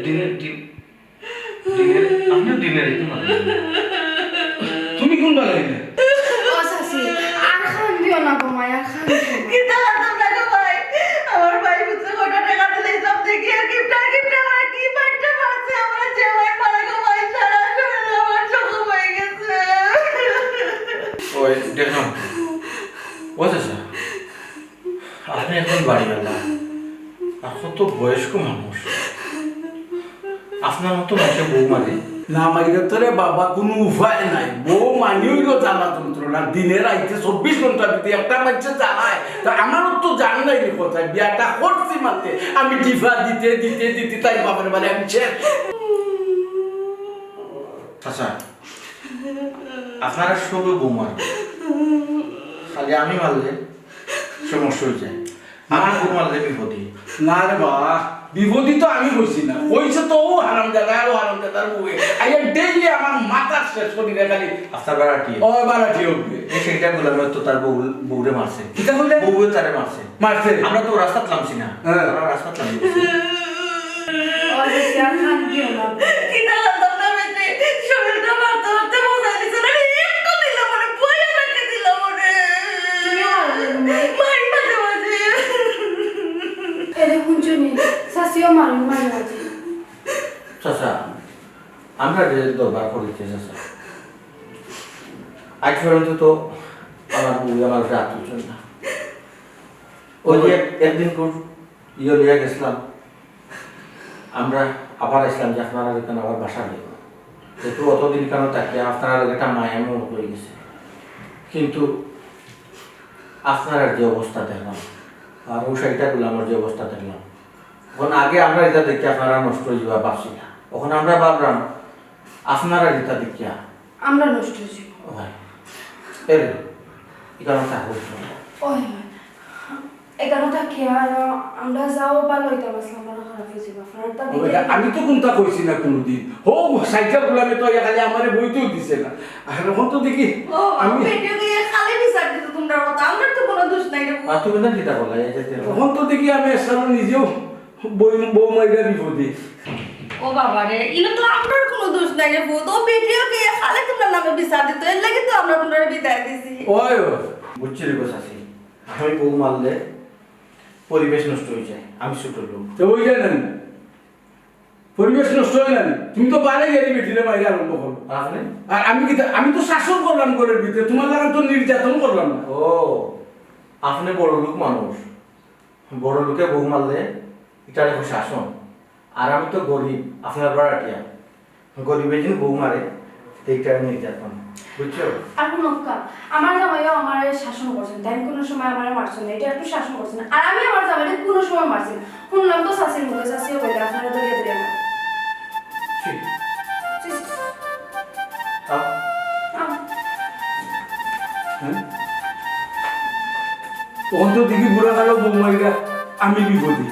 দিনে, দিন-, দিনে, আপনিও দিনে রাইতে মারেন। তুমি কোন বেলা এটা? ও চাচি, আর কান্দিও না গো মাই, আর কান্দিও না। কিতা করতাম না গো ভাই? আমার ভাই বুঝছে কত টাকা দিলে সব দেখি আর কিপটা কিপটা আমার কি বাট্টা মারছে আমার যে ভাই মারা গো ভাই সারা শরীর আমার জখম হয়ে গেছে। ওই দেখো, ও চাচা, আপনি এখন বাড়িওয়ালা, আর কত বয়স্ক মানুষ, আপনার মতো মানুষে বউ মারে? না মারিলে তো রে বাবা, কোনো উপায় নাই। বউ মানি হইল জ্বালা যন্ত্রণা, দিনে রাইতে চব্বিশ ঘন্টা যদি একটা বাচ্চা জ্বালায়, তা আমারও তো জান নাই রে কোথায়, বিয়াটা করছি মাতে, আমি ডিফা দিতে দিতে দিতে তাই বাবার বাড়ি আমি শেষ। আচ্ছা, আপনারা সবে বউ মারেন, খালি আমি মারলে সমস্যা হয়ে যায়। আমি বউ মারলে বিপদী। না রে বাবা, বিপদী তো আমি কইছি না, কইছে তো ও হারামজাদা, ও হারামজাদার বউয়ে। আইয়া ডেইলি আমার মাথার শেষ করি রে খালি। আপনার বাড়াটি? ও বাড়াটি হবে। এই সেটা বলে তো তার বউ, বউরে মারছে। কিতা বললে? বউয়ে তারে মারছে। মারছে? আমরা তো রাস্তাত লামছি না। হ্যাঁ। আমরা রাস্তাত লামছি। ও যে কি আর কান্দিও না। কিতা করতাম না বেটি? শরীরটা মারতে মারতে মজা দিছে না রে। একটা দিলাম ওরে, বইয়া রেখে দিলাম ওরে। তুমি মারলে না? মারি মাঝে মাঝে। এরে হুনছো নি? চাচিও মারি মাঝে মাঝে। চাচা, আমরা যে দরবার করিতে চাচা, আজ পর্যন্ত তো আমার বউ আমার উপরে হাত তুলছেন না। ওই যে এক-, একদিন কোন ইয়ে লইয়া গেছিলাম, আমরা আবার আসলাম যে আপনারা এখানে আবার বাসা নেব। একটু অতদিন কেন থাকি আপনারা লোক একটা মায়া মমতা হয়ে গেছে, কিন্তু আপনারা যে অবস্থা দেখলাম আর ও শাড়িটা গুলামর যে অবস্থা দেখলাম, এখন আগে আমরা এটা দেখি আপনারা নষ্ট হয়ে যাওয়া ভাবছি না, এখন আমরা ভাবলাম আপনারা এটা দেখিয়া আমরা নষ্ট হয়ে যাবো। ওই, এরে, এখানে থাকো। ওই, ওই। এখানে থাকি আর আমরা যাও ভালো হইতাম, আসলে আমরা খারাপ হয়ে যাবো। আপনারা তা ওই, দেখে আমি তো কোনটা কইছি না কোনোদিন। হো, সাইকেল গুলামে তো ইয়া খালি আমারে বইতেও দিছে না। আর এখন তো দেখি ও, আমি ভিডিও দিয়ে খালি বিচার দিত তোমরা কথা, আমরা তো কোনো দোষ নাই রে। আর তুমি না কিতা বলা, এই যে তেরো। এখন তো দেখি আমি আসলে নিজেও বউ, বউ মাইরা বিপদে। ও বাবা রে, ইনো তো আমরার কোনো দোষ নাই রে পুত। ও ভিডিও কে খালি তোমরা নামে বিচার দিত, এর লাগি তো আমরা তোমরা বিদায় দিছি। ওই, ওই। বুঝছি রে গো চাচি, আমি বউ মারলে পরিবেশ নষ্ট হয়ে যায়, আমি ছোট লোক। তো ওই যায় না নি? পরিবেশ নষ্ট হয় না নি? তুমি তো বারে গেলি বেটিরে বাইরে আরম্ভ করো। আর আপনি? আর আমি কি তা-, আমি তো শাসন করলাম ঘরের ভিতরে, তোমার লাগান তো নির্যাতন করলাম না। ও, আপনি বড় লোক মানুষ, বড় লোকে বউ মারলে এটা দেখো শাসন। আর আমি তো গরিব, আপনার বাড়াটিয়া। গরিবে যদি বউ মারে, এইটা নির্যাতন, বুঝছো? আর হুনক্কা, আমার জামাইও আমারে শাসন করছেন, তাই কোনো সময় আমারে মারছেন না, এটা একটু শাসন করছেন। আর আমি আমার জামাইরে কোনো সময় মারছি না। শুনলাম তো চাচির মুখে, চাচিও কইলে আপনারা দরিয়া দরিয়া মারে। ছি। ছি, ছি, ছি। আ? আ। হ্যাঁ? তখন তো দেখি বুড়া কালো বউ মাইরা আমি বিপদে।